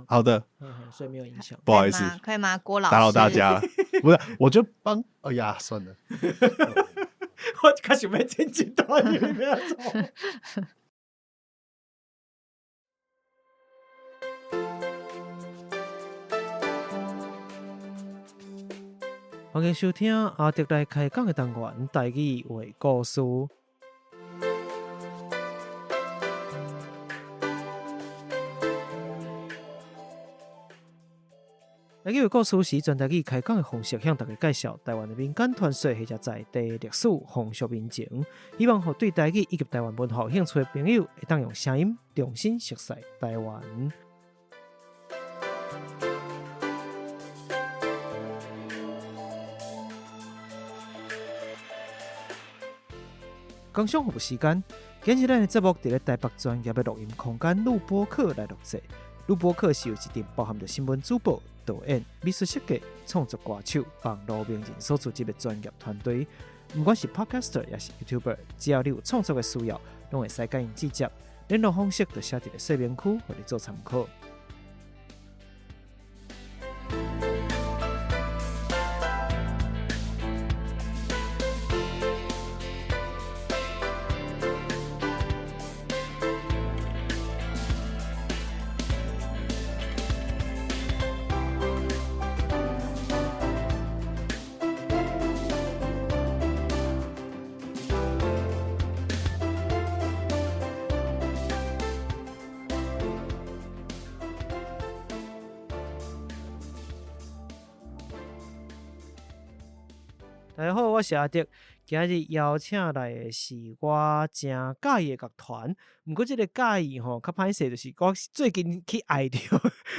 好的，所以沒有影響。不好意思，可以嗎？郭老師打擾大家，不是，我就幫，哎呀，算了，我開始欲剪一段，你欲做。歡迎收聽阿德來開講的單元，台語話故事。台語話故事是全台語開講的方式，向大家介紹台灣的民間傳說或者在地歷史風俗民情，希望予對台語以及台灣文化有興趣的朋友，會當用聲音重新熟悉台灣。工商服務時間，今日咱的節目佇咧台北專業的錄音空間錄播客來錄製。錄播客是由一陣包含著新聞主播、導演、美術設計、創作歌手、網路名人所組織的專業團隊。毋管是 Podcaster 抑是 YouTuber，只要你有創作的需要，攏會使佮𪜶直接聯絡方式，就寫佇咧說明區，予你做參考。大家好，我是阿德。今日邀請來的是我誠佮意的樂團，毋過這个佮意吼，較歹勢，就是我最近去愛著，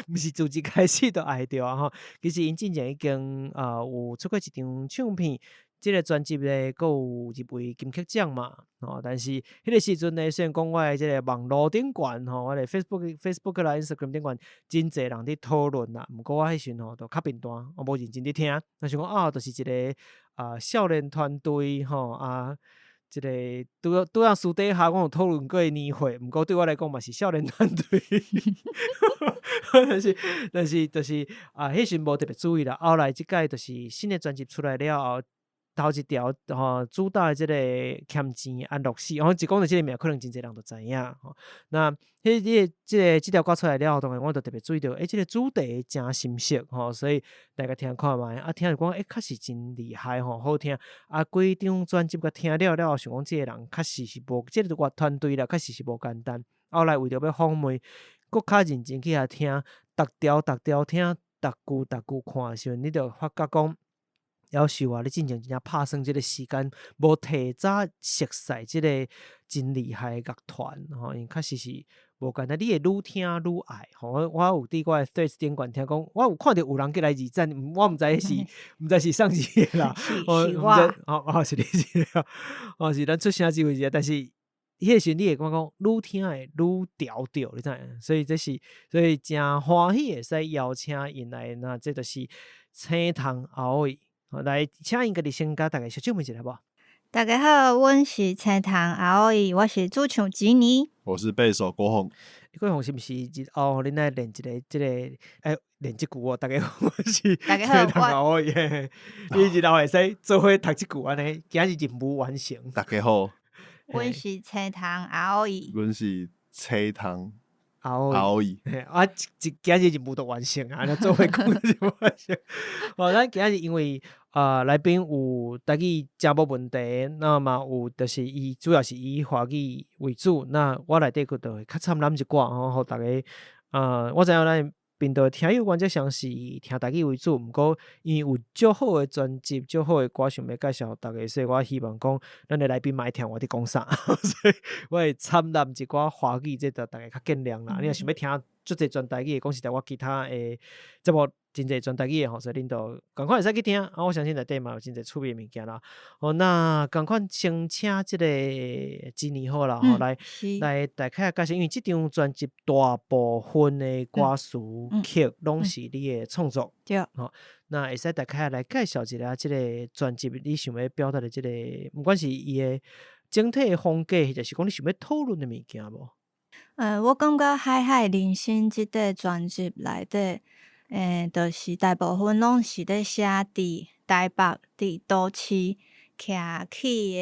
毋是自一開始就愛著啊吼。其實𪜶之前已經有出過一張唱片，這个專輯咧，閣有入圍金曲獎嘛吼。但是彼个時陣咧，雖然講我的這个網路頂懸吼，我的 Facebook 啦、Instagram 頂懸真濟人佇討論啦，毋過我彼時陣吼就較貧惰，我無認真佇聽，若想講啊，就是一个少年團隊吼啊，這个拄拄仔私底下阮有討論過年會，毋過對我來講嘛是少年團隊，但是但是就是啊，彼時陣無特別注意啦。後來這擺就是新的專輯出來了後，頭一條吼主打的這个欠錢安樂死，我一講著這个名，可能真濟人就知影吼。那彼、彼、這个這條歌出來了後，當然我就特別注意著，欸，這个主題誠深色吼，所以來共聽看覓，啊，聽著講，欸，確實真厲害吼，好聽。啊，規張專輯共聽了了後，想講這个人確實是無，這个樂團隊啦，確實是無簡單。後來為著欲訪問，閣較認真去遐聽，逐條逐條聽，逐句逐句看的時陣，你就發覺講，夭壽啊！你進前真正拍算這个時間，無提早熟似這个真厲害的樂團吼，因確實是無簡單。你會愈聽愈愛吼。我有佇我的 Threads 頂懸聽講，我有看著有人過來二讚，我毋知是毋知是啥物啦。是我。哦哦，是你是哦，是咱出聲智慧者，但是彼个時陣你會感覺講愈聽會愈著著，你知影？所以這是所以誠歡喜會使邀請𪜶來，那這就是青桐後裔。來，請𪜶家己先共大家小證明一下無？大家好，阮是青桐阿伊，我是主唱吉尼，我是貝手郭宏。郭宏是毋是日後恁來練一个這个？欸，練這句哦，大家好，我是大家好，我伊日後會使做伙讀這句按呢，今日任務完成。大家好，阮是青桐阿伊，阮是青桐。阿伊，啊，一今日任務都完成啊，做伙講任務完成。哦，咱今日因為來賓有台語誠無問題，那嘛有就是伊主要是以華語為主，那我內底閣就會較摻攏一寡吼，予逐家我知影咱頻道聽友原則上是聽台語為主，毋過因為有足好的專輯、足好的歌想欲介紹予逐家，所以我希望講咱的來賓嘛愛聽我佇講啥，所以我會摻攏一寡華語，這就逐家較見諒啦。你若想欲聽足濟全台語的，講實在，我其他的節目真濟全台語的吼，所以恁都仝款會使去聽。啊，我相信內底嘛有真濟趣味的物件啦。哦，那仝款先請這个吉尼好啦，吼，來來大概介紹，因為這張專輯大部分的歌詞曲攏是你的創作，對。吼，那會使大概來介紹一下這个專輯，你想欲表達的這个，毋管是伊的整體的風格，或者是講你想欲討論的物件無？我感覺《海海人生》這塊專輯內底，就是大部分攏是咧寫佇台北佇都市徛起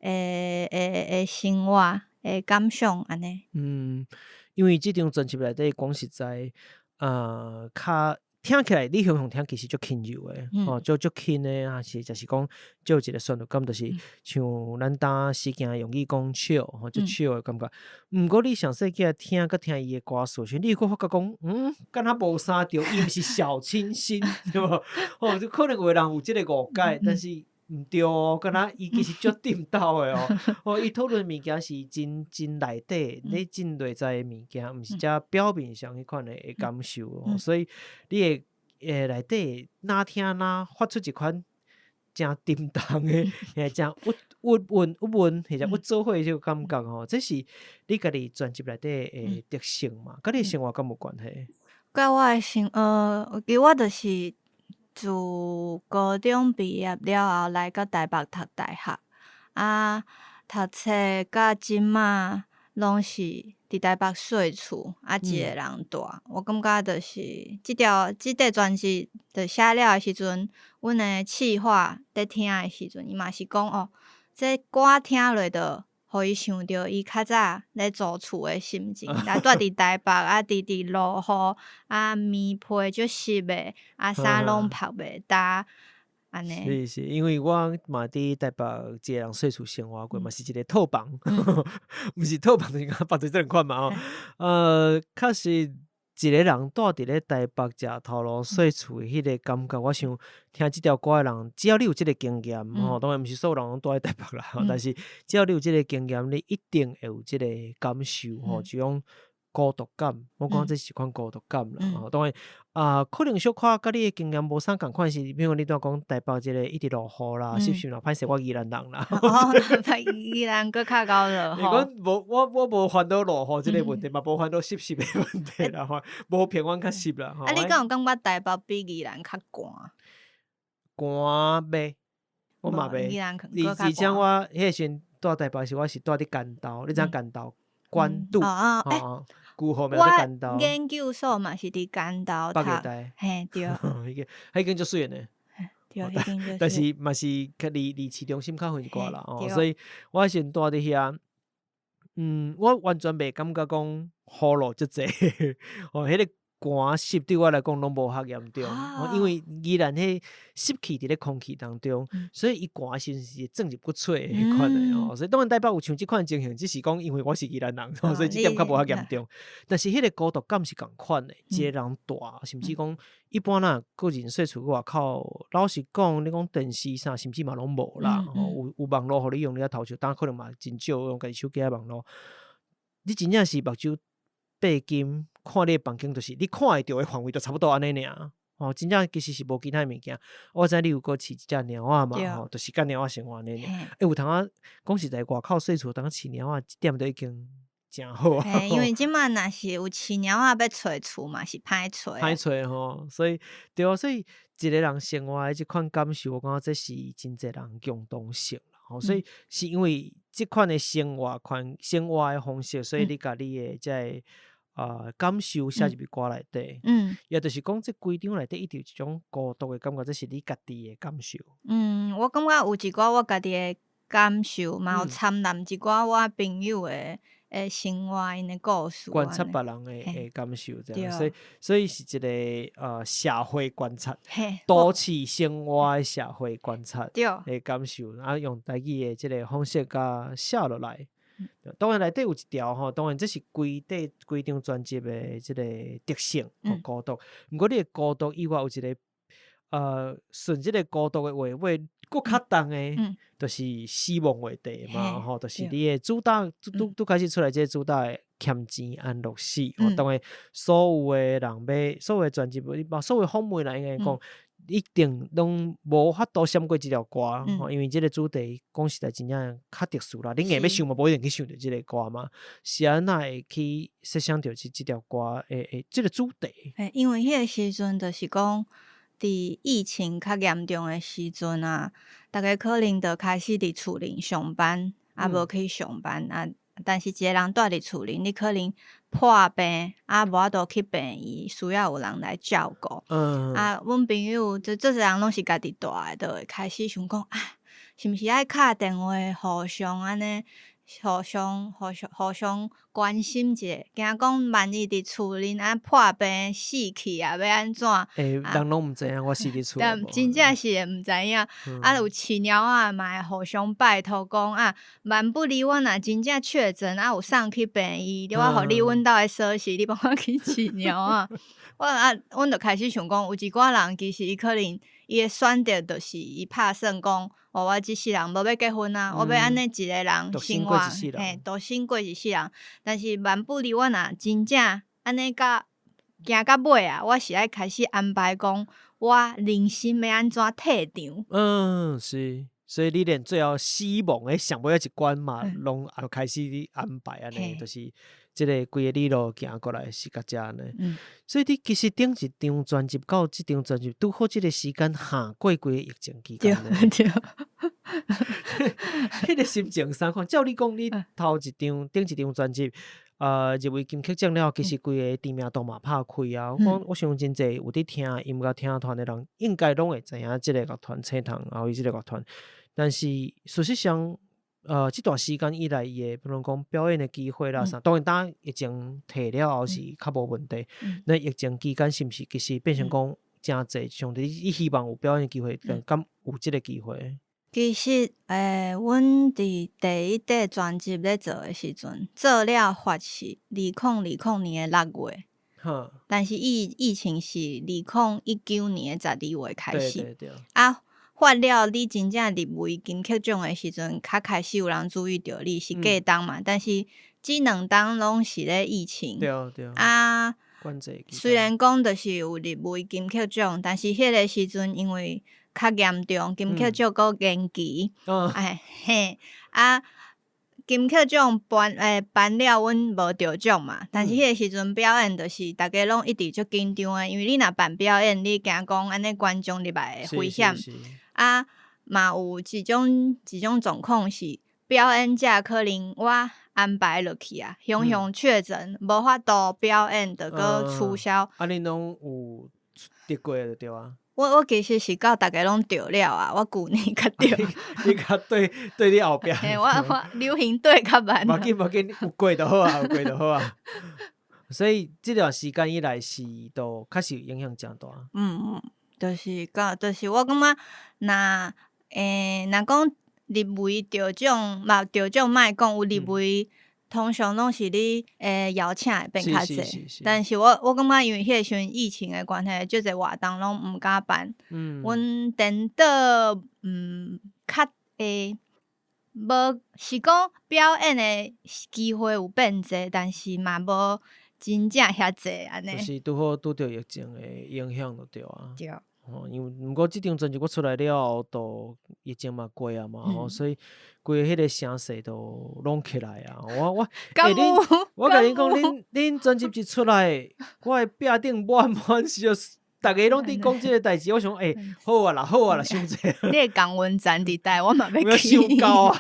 的生活的感想按呢。嗯，因為這張專輯內底講實在，較聽起來你雄雄聽其實足輕柔的，吼，足足輕的，啊是就是講足有一個旋律感，就是像咱當時間用語講笑，吼，足笑的感覺。毋過你詳細起來聽，閣聽伊的歌詞時，你會閣發覺講，敢若無啥著，伊毋是小清新，對無？吼，就可能有的人有這個誤解，但是毋對哦，敢若伊其實足沉沓的哦。吼，伊討論物件是真真內底，你真內在的物件，毋是遮表面上彼款的感受哦。所以你會內底若聽若發出一款誠沉重的，嘿，誠鬱鬱悶鬱悶，或者鬱做伙這個感覺吼，這是你家己專輯內底的特性嘛？佮你的生活敢有關係？佮我的生，其實我就是自高中畢業了後來到台北讀大學，啊，讀冊到這馬攏是佇台北細厝，啊，一個人蹛。我感覺就是這條這塊專輯就寫了的時陣，阮的企劃佇聽的時陣，伊嘛是講哦，這歌聽落就予伊想著伊較早咧租厝的心情，啊，蹛佇台北啊，直直落雨，啊，棉被足濕的，啊，衫攏曝袂焦，按呢。是是，因為我嘛佇台北一個人細厝生活過，嘛是一個套房，毋是套房，就是講房子這兩款嘛吼。確實一個人蹛佇咧台北食頭路細厝的彼個感覺，我想聽這條歌的人，只要你有這個經驗吼，當然毋是所有人攏蹛佇台北啦，但是只要你有這個經驗，你一定會有這個感受吼，這種孤獨感，我感覺這是一款孤獨感啦。吼，當然啊，可能小可佮你的經驗無啥仝款是，比如講你拄仔講台北這個一直落雨啦，濕濕啦，歹勢我宜蘭人啦。哦，宜蘭閣較𠢕落雨。阮無我我無煩惱落雨這個問題，嘛無煩惱濕濕的問題啦，吼，無屏灣較濕啦。啊，你敢有感覺台北比宜蘭較寒？寒袂，我嘛袂。宜蘭而且我彼個時陣蹛台北時，我是蹛佇關渡，你知影關渡？關渡，哦，舊號名叫關渡。研究所嘛是佇關渡讀。北藝大。嘿，對。彼間足媠的呢。對，彼間但是嘛是較離市中心較遠一寡啦，哦，所以我彼時陣蹛佇遐，我完全袂感覺講雨落足濟，哦，彼個寒濕對我來講攏無遐嚴重，因為宜蘭彼濕氣佇咧空氣當中，所以伊寒的時陣是會鑽入骨髓的彼款的哦。所以當然台北有像這款情形，只是講因為我是宜蘭人，所以這點較無遐嚴重。但是彼個孤獨感是仝款的，一個人蹛，甚至講一般啦，個人細厝外口，老實講，你講電視啥，甚至嘛攏無啦。有網路予你用，你較偷笑，當可能嘛真少用家己手機仔網路。你真正是目睭閉緊，看你的房間，就是你看會著的範圍，就差不多按呢爾。哦，真正其實是無其他物件。我知你有閣飼一隻貓仔嘛，吼，就是佮貓仔生活按呢爾。欸，有通仔講實在，外口細厝當飼貓仔，這點都已經誠好啊。因為這馬若是有飼貓仔欲揣厝嘛，是歹揣。歹揣吼，所以對啊，所以一個人生活的這款感受，我感覺這是真濟人共同性啦。吼，所以是因為這款的生活款生活的方式，所以你共你的這個感受寫入去歌內底。也就是講，這規張內底一定有一種孤獨的感覺，這是你家己的感受。嗯，我感覺有一寡我家己的感受，嘛有摻雜一寡我朋友的生活𪜶的故事。觀察別人的感受，這樣，所以是一個社會觀察，都市生活的社會觀察的感受，啊，用台語的這個方式共寫落來。當然內底有一條吼，當然這是規底規張專輯的這個特性，孤獨。毋過你的孤獨以外有一個順這個孤獨的話尾，閣較重的，就是死亡話題嘛，吼，就是你的主打拄拄開始出來這個主打的儉錢安樂死，當然所有的人欲，所有的專輯，所有訪問啦，應該講一定攏無法度閃過這條歌，因為這個主題講實在真正較特殊啦，你硬欲想嘛，無一定去想著這個歌嘛，是按怎會去設想著這條歌的這個主題？因為彼個時陣就是講，佇疫情較嚴重的時陣啊，逐家可能就開始佇厝裡上班，啊無去上班啊。但是一个人蹛佇厝裡，你可能破病啊，無法度去病院，需要有人來照顧。啊，阮朋友就足濟人攏是家己蹛的，就會開始想講啊，是毋是愛敲電話互相按呢，互相關心一下，驚講萬一佇厝裡啊破病死去啊，欲按怎？欸，人攏毋知影我死佇厝。但真正是會毋知影，啊有飼貓仔嘛會互相拜託講啊，萬不離我若真正確診啊，有送去病院，我予你阮兜的鎖匙，你幫我去飼貓仔。我啊，阮就開始想講，有一寡人其實伊可能伊的選擇就是伊拍算講，哦，我這世人無欲結婚啊，我欲按呢一個人生活，嘿，獨身過一世人。但是萬不離我若真正按呢到行到尾啊，我是愛開始安排講，我人生欲按怎退場。嗯，是，所以你連最後死亡的上尾仔一關嘛，攏也開始安排按呢，就是這個規个理路行過來是到遮按呢。所以你其實頂一張專輯到這張專輯，拄好這個時間行過規個疫情期間。對。彼個心情啥款？照你講，你頭一張頂一張專輯，入圍金曲獎了後，其實規个知名度嘛拍開啊。我想真濟有佇聽音樂聽團的人，應該攏會知影這個樂團青蟲後伊這個樂團。但是事實上，這段時間以來，伊的比如講表演的機會啦啥，當然當疫情退了後是較無問題。那疫情期間是毋是其實變成講誠濟？像你希望有表演機會，敢有這個機會？其實，阮佇第一塊專輯咧做的時陣，做了發是2020年的6月，但是疫情是2019年的12月開始。啊，發了你真正入圍金曲獎的時陣，較開始有人注意著你是過冬嘛，但是這兩冬攏是咧疫情。啊，雖然講就是有入圍金曲獎，但是彼个時陣因為較嚴重，金曲獎閣延期，哎嘿，啊，金曲獎頒了，阮無得獎嘛。但是彼个時陣表演，就是逐家攏一直足緊張的，因為你若辦表演，你驚講按呢觀眾入來會危險。啊，嘛有一種狀況是表演者可能我安排落去啊，雄雄確診，無法度表演，就閣取消。啊，恁攏有得過就對啊。我其實是到逐家攏著了啊，我舊年才著。你較對對你後壁。嘿，我流行對較慢。無緊無緊，有過就好啊，有過就好啊。所以這段時間以來是都確實影響誠大。嗯嗯，就是講，就是我感覺，若講入圍得獎，嘛得獎莫講有入圍，通常攏是你邀請會變較濟。但是我感覺因為彼個時陣疫情的關係，足濟活動攏毋敢辦。阮顛倒較無是講表演的機會有變濟，但是嘛無真正遐濟按呢。就是拄好拄著疫情的影響就對啊。對。吼，因為毋過這張專輯我出來了後，都疫情嘛過啊嘛吼，所以規个彼個聲勢都攏起來啊。欸，我共恁講，恁專輯一出來，我的壁頂滿滿是，逐家攏佇講這个代誌，我想欸，好啊啦，好啊啦，傷濟。你的共溫層佇佗，我嘛欲去。傷厚啊！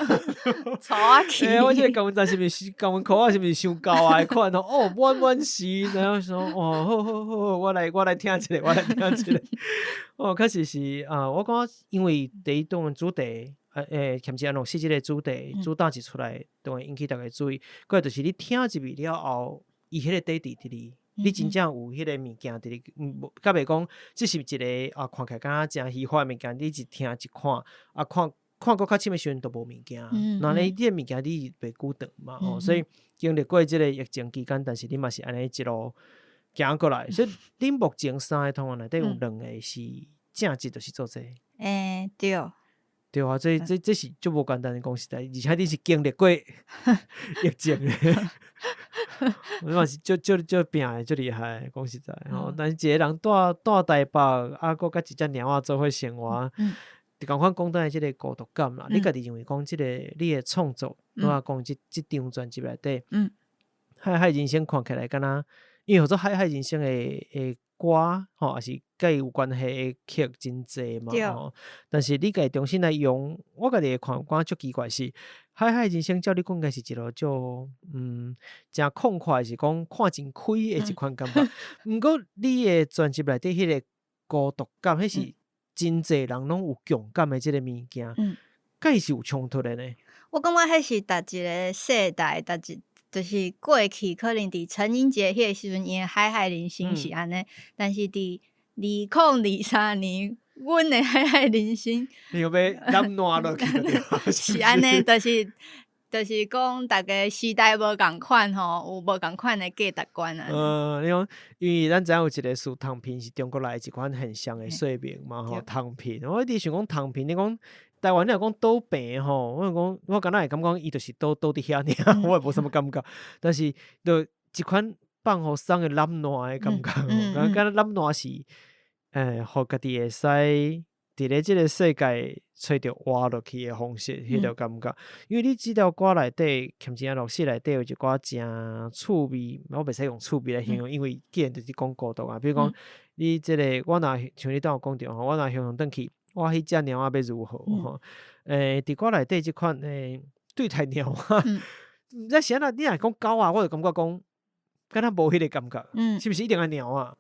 帶我去。欸，我這個共溫層是毋是共溫箍仔是毋是傷厚啊？彼款吼，哦，滿滿是，然後說，哦，好好好，我來聽一下，我來聽一下。哦，確實是啊，我感覺因為第一當主題，欸，欠一安樂死這個主題，主打一出來，當然引起逐家注意。過來就是你聽入去了後，伊彼個底佇佇。你真正有彼個物件佇咧，無，甲袂講，這是一個啊，看起來敢若誠虛幻的物件，你一聽一看，啊，看看閣較深的時陣都無物件。那你這個物件你袂久長嘛，吼，所以經歷過這個疫情期間，但是你嘛是按呢一路行過來。所以恁目前三個團員內底有兩個是正職，就是做這個。欸，對。對啊，這是足無簡單的講實在，而且你是經歷過疫情的，我嘛是足足足拼的，足厲害，講實在吼。但是一個人蹛台北，啊，閣佮一隻貓仔做伙生活，就仝款講轉來這個孤獨感啦。你家己認為講這個你的創作，我講這張專輯內底，海海人生看起來敢若，因為號做海海人生的歌吼，抑是佮伊有關係的曲真濟嘛吼。但是你家己重新來用，我家己會看，感覺足奇怪是，海海人生照你講，應該是一個足誠曠闊，是講看真開的一款感覺。毋過你的專輯內底彼個孤獨感，彼是真濟人攏有共感的這個物件，佮伊是有衝突的呢？我感覺彼是逐一個世代，逐一就是過去可能佇陳英傑彼個時陣，伊的海海人生是按呢，但是佇2023年，阮的海海人生，你欲攬爛落去對？是按呢，就是講，逐家時代無仝款吼，有無仝款的價值觀啊。你講，因為咱知影有一個詞躺平是中國來的一款現象的說明嘛吼，躺平。我一直想講躺平，你講台灣你若講倒平吼，我講我敢若會感覺伊就是倒倒佇遐爾，我也無啥物感覺。但是就一款放予鬆的攬爛的感覺，敢若攬爛是，予家己會使佇咧這個世界揣著活落去的方式，彼個感覺。因為你這條歌內底，欠錢安樂死內底有一寡誠趣味，我袂使用趣味來形容，因為既然就是講孤獨啊。比如講，你這個我若像你拄有講著吼，我若雄雄轉去，我彼隻貓仔欲如何吼？佇歌內底這款對待貓仔，這是按怎？你若講狗仔，我就感覺講，敢若無彼個感覺，是毋是一定愛貓仔？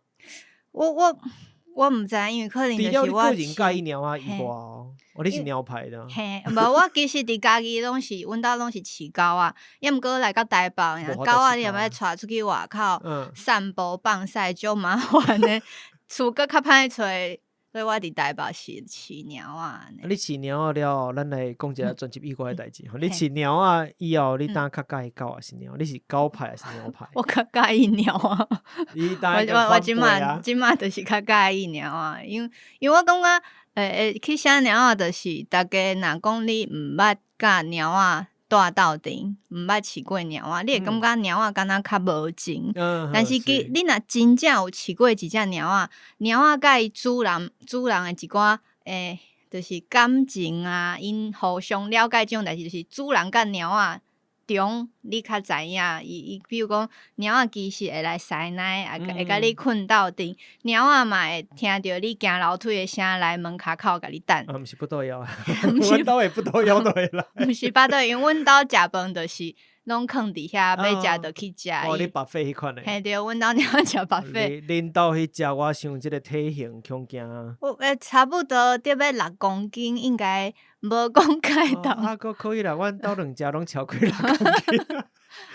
我毋知，因為可能就是我除了你個人佮意貓仔以外，哦，你是貓派的。嘿，無，我其實佇家己攏是，阮兜攏是飼狗仔，抑毋過來到台北，狗仔你若欲帶出去外口散步放屎，足麻煩的，厝閣較歹揣，所以我佇台北是飼貓仔。你飼貓仔了後，咱來講一下專輯以外的代誌。你飼貓仔以後，你當較佮意狗還是貓？你是狗派還是貓派？我較佮意貓仔。你我這馬就是較佮意貓仔，因為我感覺，會去寫貓仔，就是逐家若講你毋捌佮貓仔蹛鬥陣，毋捌飼過貓仔，你會感覺貓仔敢若較無情。但是其你若真正有飼過一隻貓仔，貓仔佮伊主人的一寡就是感情啊，𪜶互相了解這種代誌，就是主人佮貓仔中，你較知影。伊比如講，貓仔其實會來屎奶，會佮你睏鬥陣。貓仔嘛會聽著你行樓梯的聲來門跤口共你等。啊，毋是腹肚枵啊，阮兜會腹肚枵都會來。毋是腹肚，因為阮兜食飯就是攏囥佇遐，欲食就去食。哦，你 buffet 彼款的。嘿對，阮兜貓食 buffet。恁兜彼隻我想這個體型恐驚。我差不多得欲6公斤，應該無講介重。啊，閣可以啦，阮兜兩隻攏超過6公斤。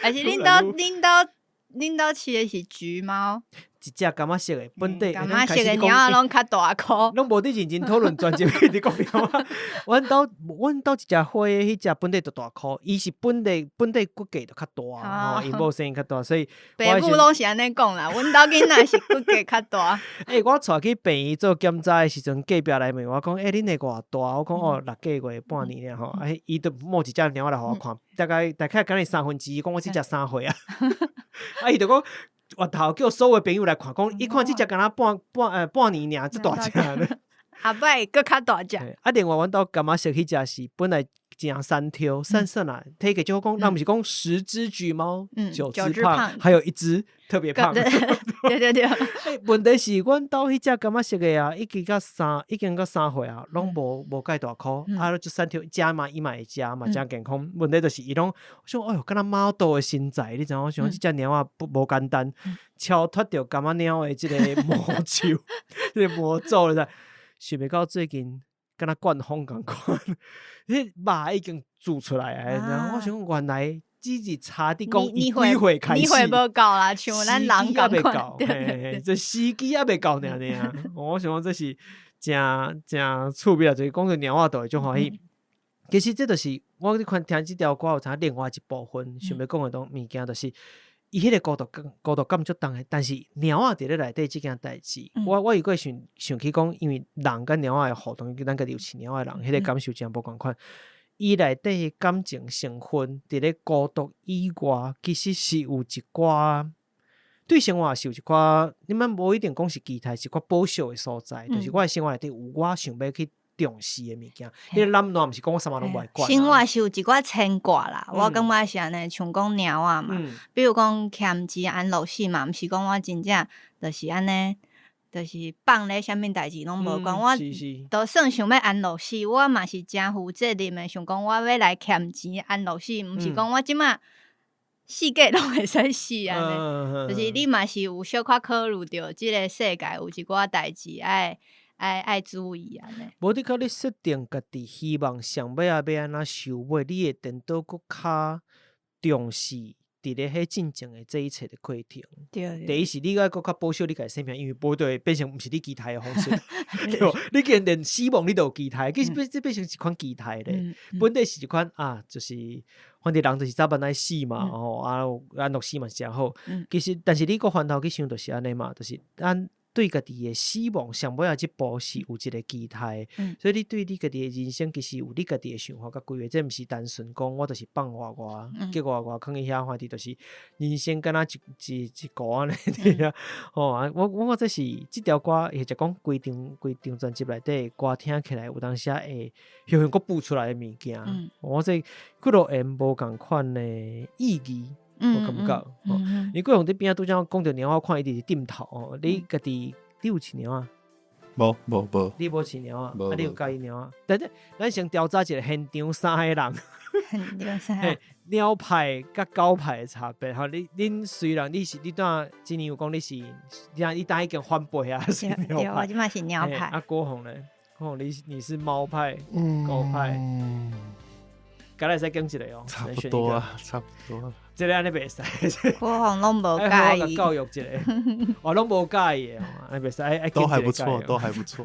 還是恁兜飼的是橘貓？一隻柑仔色的，本地柑仔色的貓仔攏較大箍。攏無佇認真討論專輯，佇講貓仔。阮兜一隻灰的，彼隻本底就大箍，伊是本底骨架就較大，吼，伊某生較大，所以。爸母攏是按呢講啦，阮兜囡仔是骨架較大。欸，我帶去病院做檢查的時陣，隔壁來問我講：“欸，恁的偌大？”我講：“哦，6個月半年爾吼。”啊，伊就摸一隻貓仔來予我看，大概敢若1/3，講我這隻3歲啊。啊，伊就講。越頭叫所有朋友來看，講伊看這隻敢若半年爾，這大隻。後擺閣較大隻。啊，另外阮兜柑仔色彼隻是本來誠瘦挑，瘦瘦啊，體格就好講，咱毋是講10隻橘貓，9隻胖，還有一隻特別胖。對對對。問題是阮兜彼隻柑仔色的啊，已經到3歲啊，攏無介大箍，啊，就瘦挑，食嘛伊嘛會食嘛，誠健康。問題就是伊攏，我想哎喲，敢若貓道的身材，你知影？我想這隻貓仔無簡單，超脫著柑仔貓的這個魔咒，這個魔咒你知？想袂到最近敢若灌風仝款，彼肉已經蛀出來啊！我想講原來只是差佇講伊幾歲開始，年歲無夠啦，像咱人仝款，這時機猶未到爾爾。我想講這是誠誠趣味啊，就是講著貓仔就會足歡喜。其實這就是我咧看聽這條歌有影另外一部分想欲講的東物件，就是伊彼個孤獨感足重的，但是貓仔佇咧內底這件代誌，我如果想想起講，因為人佮貓仔的互動，咱家己有飼貓仔的人，彼個感受誠無仝款。伊內底的感情成分，佇咧孤獨以外，其實是有一寡對生活是有一寡，你們無一定講是期待，是一寡保守的所在，就是我的生活內底有我想欲去重視的物件。彼個攬爛毋是講我啥物攏無愛管。生活是有一寡牽掛啦，我感覺是按呢，像講貓仔嘛，比如講欠錢安樂死嘛，毋是講我真正就是按呢，就是放咧啥物代誌攏無關。我都算想欲安樂死，我嘛是誠負責任的，想講我欲來儉錢安樂死，毋是講我這馬四界攏會使死按呢。就是你嘛是有小可考慮著這个世界有一寡代誌愛注意按呢。無的確，你設定家己希望上尾仔欲按怎收尾，你會顛倒閣較重視佇咧彼進前的這一切的過程。第一是你愛閣較保守你家己生命，因為無就會變成毋是你期待的方式，對無？你既然連死亡你都有期待，其實變這變成一款期待咧。本底是一款啊，就是反正人就是早晚愛死嘛，吼啊，安樂死嘛是誠好。其實，但是你閣翻頭去想，就是按呢嘛，就是咱對家己的死亡上尾仔這步是有一个期待，所以你對你家己的人生其實有你家己的想法佮規劃，這毋是單純講我就是放活我，結果我囥佇遐，反正就是人生敢若一個按呢對啊。吼啊，我感覺這是這條歌，或者講規張專輯內底的歌聽起來有當時會雄雄閣補出來的物件。我這幾落會無仝款的意義。我感覺，吼，你過往佇邊仔拄才講著貓仔，我看伊直直點頭哦。你家己你有飼貓仔？無無無，你無飼貓仔？啊，你有佮意貓仔？等等，咱先調查一下現場三个人，現場三个貓派佮狗派的差別。吼，你恁雖然你是你拄仔今年有講你是，你當已經反背啊，是貓派。我這擺是貓派。啊，郭宏咧，郭宏你是貓派、狗派？敢會使揀一个哦，差不多啊，差不多。這个按呢袂使，郭宏攏無佮意。教育一下，我攏無佮意的，按呢袂使，愛都還不錯，都還不錯。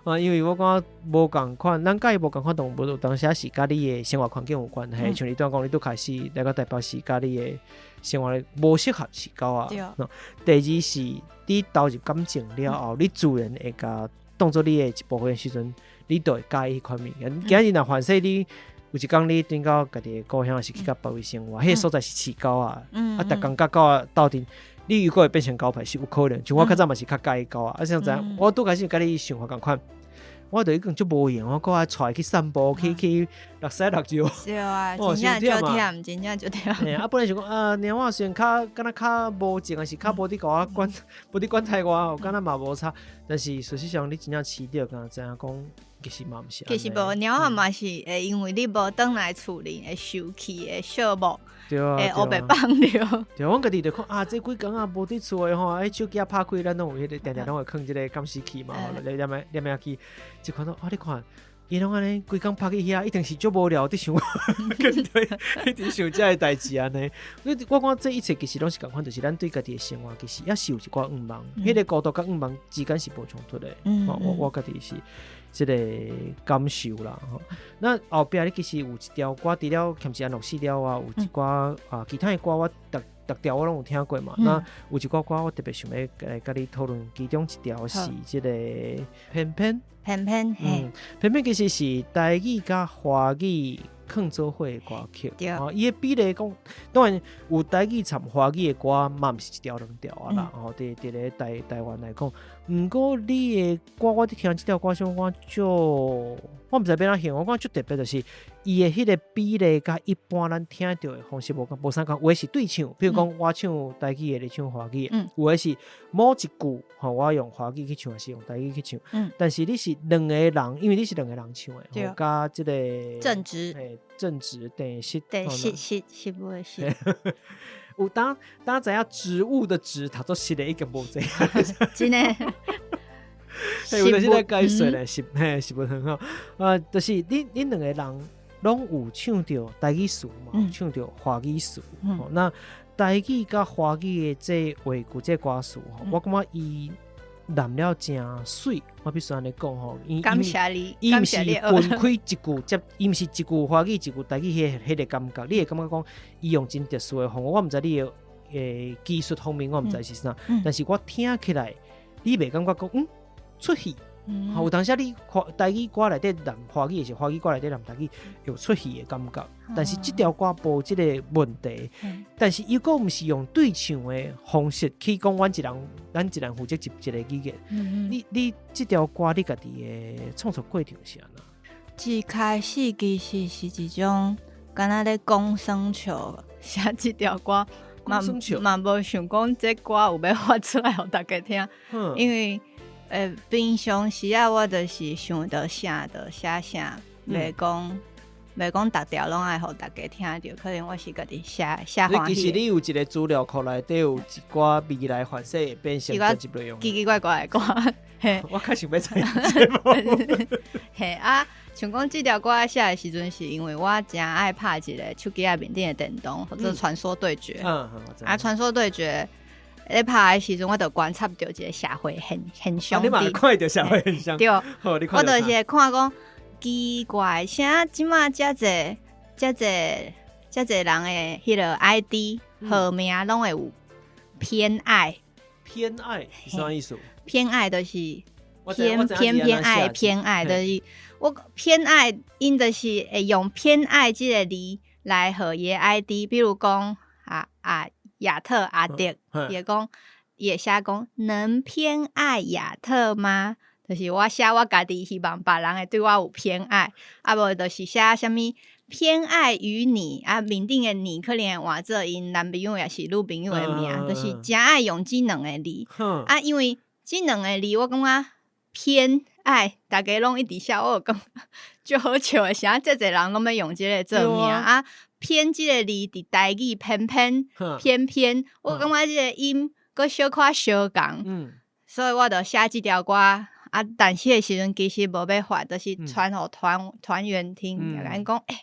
啊，因為我感覺無仝款，咱佮意無仝款，當無當時是佮你的生活環境有關係。像你拄仔講，你拄開始來到台北市，佮你的生活無適合飼狗仔。第二是，你投入感情了後，你自然會共當做你的一部分的時陣，你就會佮意彼款物件。今日若凡勢你。有一工你轉到家己的故鄉，是去佮別位生活，彼個所在是飼狗仔，啊，逐工佮狗仔鬥陣，你如果會變成狗派是有可能。像我較早嘛是較佮意狗仔，啊，像知影，我拄開始佮你想法仝款，我就已經足無閒，我閣愛帶伊去散步，去落屎落尿。對啊，真正足忝，真正足忝。啊，本來想講啊，貓仔雖然較敢若較無情，還是較無佇共我管，無佇管太我，敢若嘛無差。但是事實上，你真正飼著，敢若知影講。其實嘛毋是，其實無貓仔嘛是會因為你無轉來厝裡會生氣，會寂寞，會烏白放著。對，阮家己就看啊，這幾工啊無佇厝的吼，欸手機仔拍開，咱攏有彼个定定攏會囥這个監視器嘛，吼，來念來念來去，就看到啊，你看，伊攏按呢規工拍去遐，一定是足無聊佇想，對，一直想這个代誌按呢。我感覺這一切其實攏是仝款，就是咱對家己的生活其實也是有一寡願望，彼个孤獨佮願望之間是無衝突的。我家己是這个感受啦，吼。那後壁你其實有一條歌，除了欠錢安樂死了啊，有一寡啊其他的歌，我逐逐條我攏有聽過嘛。那有一寡歌我特別想欲來佮你討論，其中一條是這个偏偏偏偏，偏偏其實是台語佮華語囥做伙的歌曲。哦，伊的比例講，當然有台語參華語的歌，嘛毋是一條兩條啊啦。吼，佇咧台灣來講，毋過你的歌，我佇聽這條歌時，我就我毋知欲按怎形容，我感覺足特別，就是伊的彼个比例佮一般咱聽著的方式無仝無相仝，有的是對唱，比如講我唱台語的，你唱華語的，有的是某一句吼，我用華語去唱，還是用台語去唱。但是你是兩個人，因為你是兩個人唱的，佮這个正直，正直鄭實，對，實實實無的實。有當當知影植物的植，讀做實的已經無濟。真的。有的是咧解說咧，是嘿是無很好啊。就是恁兩個人攏有唱著台語詞嘛，唱著華語詞。那台語佮華語的這話句、這歌詞，我感覺伊難了誠媠。我必須按呢講吼，感謝你，伊毋是分開一句，接伊毋是一句華語一句台語，彼个感覺，你會感覺講伊用真特殊的方法，我毋知你的技術方面，我毋知是啥，但是我聽起來，你袂感覺講出戲，有當時你台語歌內底念華語，是華語歌內底念台語，有出戲的感覺。但是這條歌無這個問題，但是又閣毋是用對唱的方式去講，阮一人，咱一人負責一個語言。你這條歌你家己的創作過程是按怎？一開始其實是一種敢若咧講耍笑寫這條歌，嘛嘛無想講這歌有欲發出來予大家聽，因為。平常時啊，我就是想著啥就寫啥，袂講逐條攏愛予大家聽著，可能我是家己寫寫歡喜。其實你有一個資料庫內底有一寡未來凡勢會變成專輯內容，奇奇怪怪的歌。嘿，我較想欲知。嘿啊，像講這條歌寫的時陣，是因為我誠愛拍一個手機仔面頂的電動，叫做《傳說對決》。啊，《傳說對決》咧拍的時陣，我就觀察著一個社會現象。你嘛看著社會現象？對，我就是會看講奇怪，啥這馬遮濟遮濟遮濟人的彼個 ID 號名攏會有偏愛。偏愛是啥意思？偏愛就是偏偏偏愛偏愛，就是我偏愛，𪜶就是會用偏愛這個字來予伊的 ID，比如講啊亞特阿德，伊會講伊會寫講能偏愛亞特嗎？就是我寫我家己希望別人會對我有偏愛，啊無就是寫啥物偏愛於你啊，面頂的你可能會換做𪜶男朋友抑是女朋友的名，就是誠愛用這兩個字。啊，因為這兩個字我感覺偏愛，大家攏一直寫，我就感覺足好笑的，啥遮濟人攏欲用這個做名啊？偏這個字佇台語偏偏偏偏，我感覺這個音閣小可相仝，所以我就寫這條歌。啊，但是彼個時陣其實無欲發，就是傳予團團員聽，共𪜶講，欸，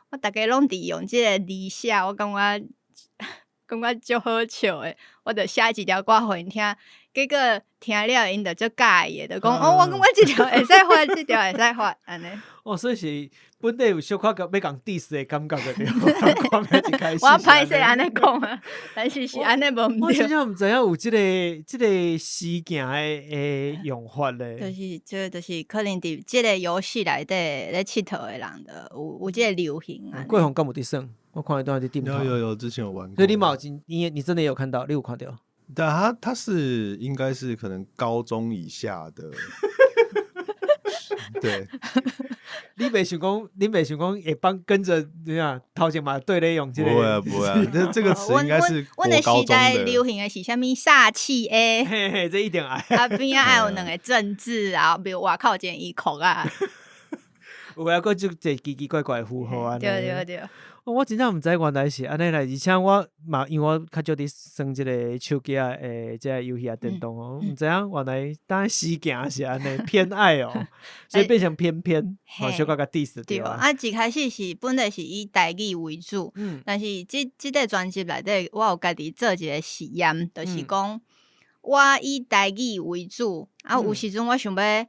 我逐家攏佇用這個字寫，我感覺足好笑的，我就寫一條歌予𪜶聽，結果聽了𪜶就足佮意的，就講，哦，我感覺這條會使發，這條會使發，按呢。哦，所以是本底有小可欲共 diss 的感覺的對。我歹勢按呢講啊，但是是按呢無毋對。我真正毋知影有這個事件的用法咧。就是這就是可能佇這個遊戲內底咧𨑨迌的人，就有這個流行啊。桂紅敢有佇耍？我看伊都佇頂有有有，之前有玩過。所以你嘛有真，你真的有看到，你有看著？但他是應該是可能高中以下的。對，你袂想講會幫跟著怎樣頭前嘛對咧用這個？不會啊，不會啊，這個詞應該是阮的時代流行的是啥物煞氣 A，嘿嘿，這一定愛。啊邊仔愛有兩個政治啊，比如外口一個醫學啊。有啊，閣足濟奇奇怪怪的符號按呢。對對對。我真正毋知原來是按呢來，而且我嘛因為我較少佇耍這個手機仔的這個遊戲啊電動哦，毋知影原來當時行是按呢偏愛哦，所以變成偏偏，吼小可共 diss 對啊，一開始是本來是以台語為主，但是這個專輯內底，我有家己做一個實驗，就是講我以台語為主，啊有時陣我想欲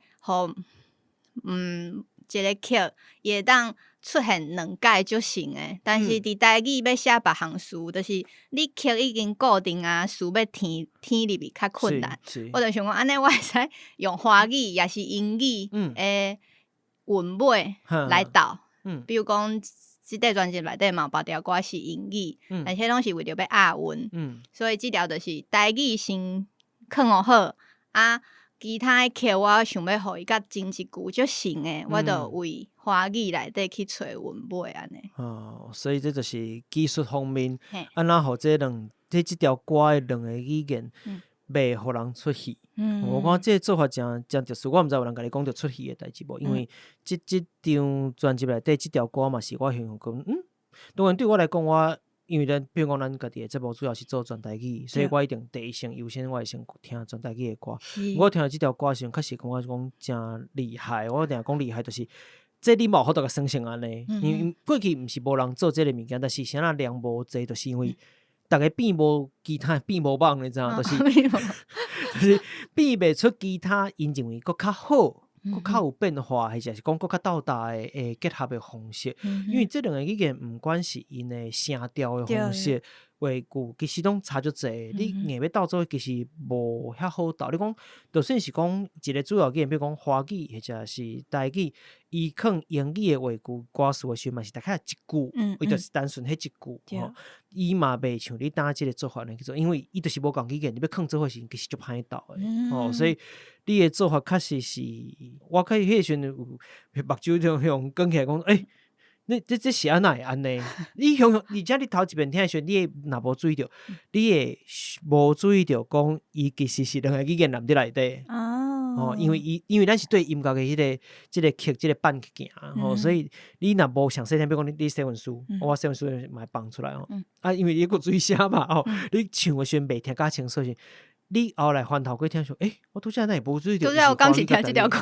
予一個曲伊會當出現兩擺就成的，但是佇台語欲寫別項詞，就是你曲已經固定啊，詞欲填填入去較困難。我就想講，按呢我會使用華語抑是英語的韻尾來鬥。比如講，這塊專輯內底嘛有別條歌是英語，但是彼攏是為著欲押韻，所以這條就是台語先囥予好啊。其他的曲我想欲予伊佮前一句足像的，我就為華語內底去揣韻尾按呢。哦，所以這就是技術方面，按怎予這條歌的兩個語言袂予人出戲。我感覺這個做法誠誠特殊，我毋知有人共你講著出戲的代誌無？因為這張專輯內底這條歌嘛是我形容講，當然對我來講，我因為咱比如講咱家己的節目主要是做全台語，所以我一定第一先優先我會先聽全台語的歌。我聽著這條歌的時陣，確實感覺講誠厲害。我定講厲害，就是這你嘛有法度共算成按呢。因為過去毋是無人做這個物件，但是啥人量無濟，就是因為逐家變無其他變無蠓，你知影？就是變袂出其他，𪜶認為閣較好，閣較有變化，或者是講閣較鬥搭的結合的方式。因為這兩個語言毋管是𪜶的聲調的方式、話句，其實攏差足濟。你硬欲鬥做伙，其實無遐好鬥。你講，就算是講一個主要語言，比如講華語或者是台語，伊囥英語的話句歌詞的時陣，嘛是大概一句，伊就是單純彼一句吼。伊嘛袂像你當這個做法呢去做，因為伊就是無仝語言，你欲囥做伙時，其實足歹鬥的吼。所以你的做法確實是，我開彼個時陣有目睭就向捲起來講，欸，你這是按怎會按呢？你雄雄，而且你頭一遍聽的時陣，你會若無注意著，你會無注意著講，伊其實是兩個語言連佇內底。吼，因為咱是對音樂的這個曲這個版去行吼，所以你若無詳細聽，比如講你西文書，我西文書嘛會放出來吼，啊，因為你閣水聲嘛吼，你唱的時陣袂聽較清楚時，你後來翻頭過聽說，欸，我拄才哪會無注意著？拄才我敢是聽這條歌？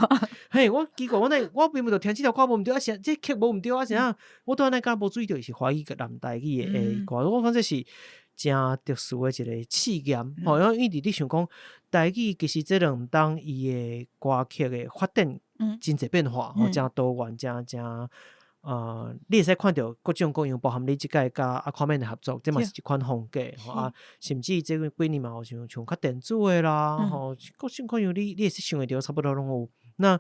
嘿，我奇怪，我哪我明明就聽這條歌無毋對啊，啥這曲無毋對啊，啥？我拄才哪敢無注意著是華語佮南台語的歌，我感覺是誠特殊的一個試驗吼，因為你想講台語其實這兩冬伊的歌曲的發展真濟變化，吼，誠多元，誠誠你會使看著各種各樣，包含你這擺佮阿誇面的合作，這嘛是一款風格吼啊，甚至這幾年嘛有像像較電子的啦，吼，各種各樣你會使想會著差不多攏有。那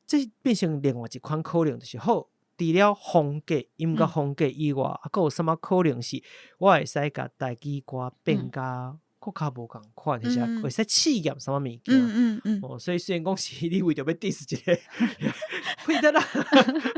這變成另外一款可能，就是好，除了風格、音樂風格以外，啊，閣有啥物可能是我會使共台語歌變甲閣較無仝款，或者會使試驗啥物物件。哦，所以雖然講是你為著欲 diss 一個彼得啦，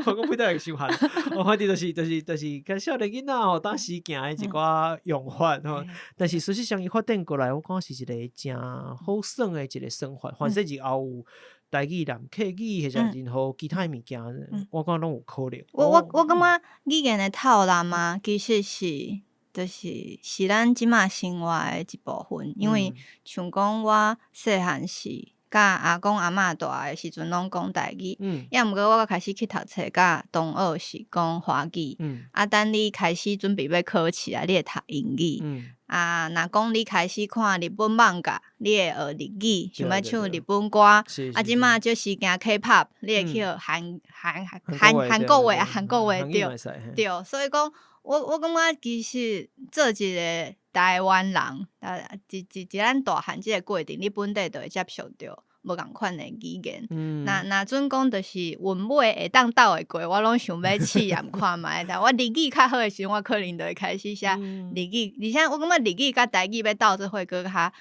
我講彼得會傷寒，哦，反正就是較少年囡仔吼，當時行的一寡用法吼。但是事實上，伊發展過來，我感覺是一個誠好耍的一個算法。反正日後有台語南客語，或者任何其他的物件，我感覺攏有可能。我感覺語言的透納嘛，其實是就是咱這馬生活的一部分，因為像講我細漢時，佮阿公阿嬤蹛的時陣攏講台語，抑毋過我開始去讀冊，佮同學是講華語，啊，等你開始準備欲考試啊，你會讀英語，啊，若講你開始看日本漫畫，你會學日語，想欲唱日本歌，啊，這馬就是行 K-pop，你會去學韓國話，韓國話對對，所以講。我感覺其實做一個台灣人，啊，一咱大漢這個過程，你本底就會接受著無仝款的語言。若準講就是韻尾會當鬥會過，我攏想欲試驗看覓。但我日語較好的時陣，我可能就會開始寫日語。而且我感覺日語佮台語欲鬥做伙閣較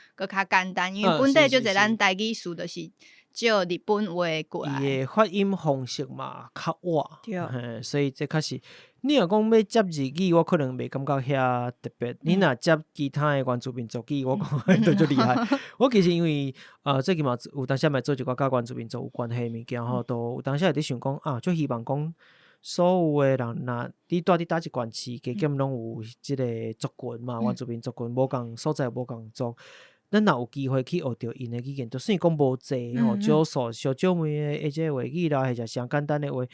簡單，因為本底足濟咱台語詞就是借日本話過來。伊的發音方式嘛較倚，嘿，所以這確實。你若講欲接日語，我可能袂感覺遐特別。你若接其他的原住民族語，我感覺都足厲害。我其實因為最近嘛有當時嘛做一寡佮原住民族有關係的物件吼，都有當時會佇想講啊，足希望講所有的人，若你蹛佇佗一縣市，加減攏有這個族群嘛，原住民族群無仝所在無仝族。咱若有機會去學著𪜶的語言，就算講無濟吼，少數小少妹的這個話語啦，或者上簡單的話，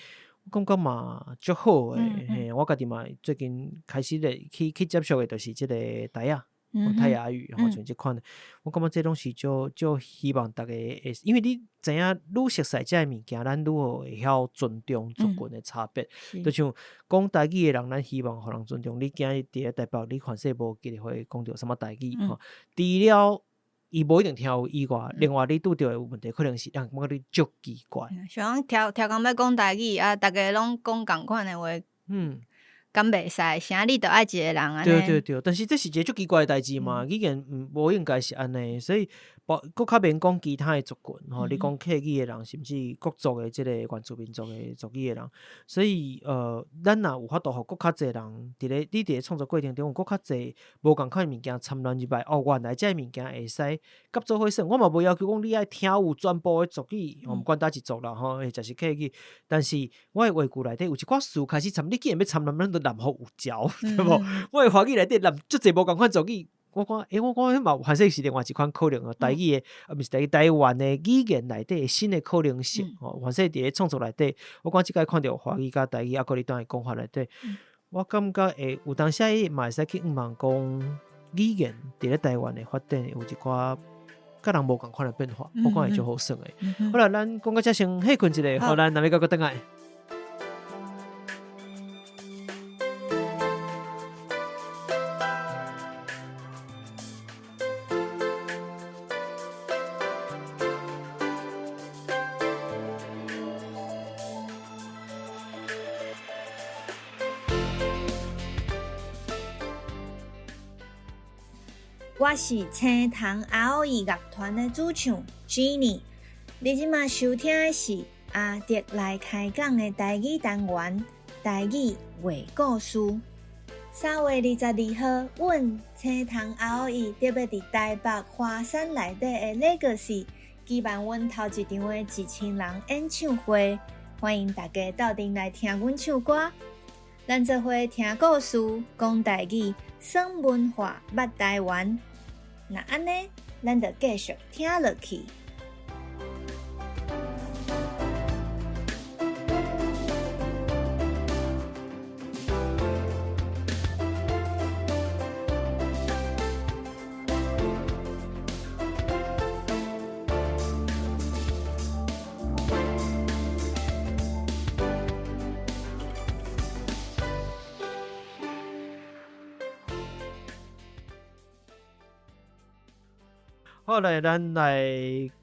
我感覺嘛足好的。嘿，我家己嘛最近開始咧去接觸的，就是這個泰雅，泰雅語吼，像這款的，我感覺這攏是足足希望逐家會，因為你知影愈熟悉這个物件，咱愈會曉尊重族群的差別。就像講台語的人，咱希望予人尊重。你今日佇咧台北，你凡勢無機會講著啥物台語吼，除了伊無一定聽有以外，另外你拄著的問題可能是人感覺你足奇怪。像講超工欲講台語啊，逐家攏講仝款的話，敢袂使？啥你著愛一個人按呢？對對對，但是這是一個足奇怪的代誌嘛，語言無應該是按呢，所以閣較免講其他的族群吼，你講客語的人，甚至各族的這個原住民族的族語的人，所以咱若有法度予閣較濟人佇咧你佇咧創作過程中有閣較濟無仝款的物件摻亂入來，哦，原來這个物件會使合做伙耍，我嘛無要求講你愛聽有全部的族語，毋管佗一族啦吼，或者是客語，但是我的話句內底有一寡詞開始摻，你既然欲摻亂，咱就濫予有嚼，對無？我的華語內底濫足濟無仝款族語，我看，欸，我看彼嘛凡勢是另外一款可能哦，台語的，啊，毋是台語，台灣的語言內底的新的可能性吼，凡勢佇咧創作內底，我看這擺看著華語佮台語，啊，閣你蹛的講法內底，我感覺會有當時嘛會使去向望講語言佇咧台灣的發展有一寡佮人無仝款的變化，我看會足好耍的。好啦，咱講到這先歇睏一下，好，咱若欲閣轉來。我是青藤阿耦樂團的主唱 Jenny，你這馬收聽的是阿德來開講的台語單元，台語話故事。3月22號，阮青藤阿耦特別佇台北華山內底的 Legacy。举办阮头一场的1000人演唱会，欢迎大家斗阵来听阮唱歌。咱做伙听故事、讲台语、耍文化、捌台湾。若按呢，咱就继续听落去。好，來，咱來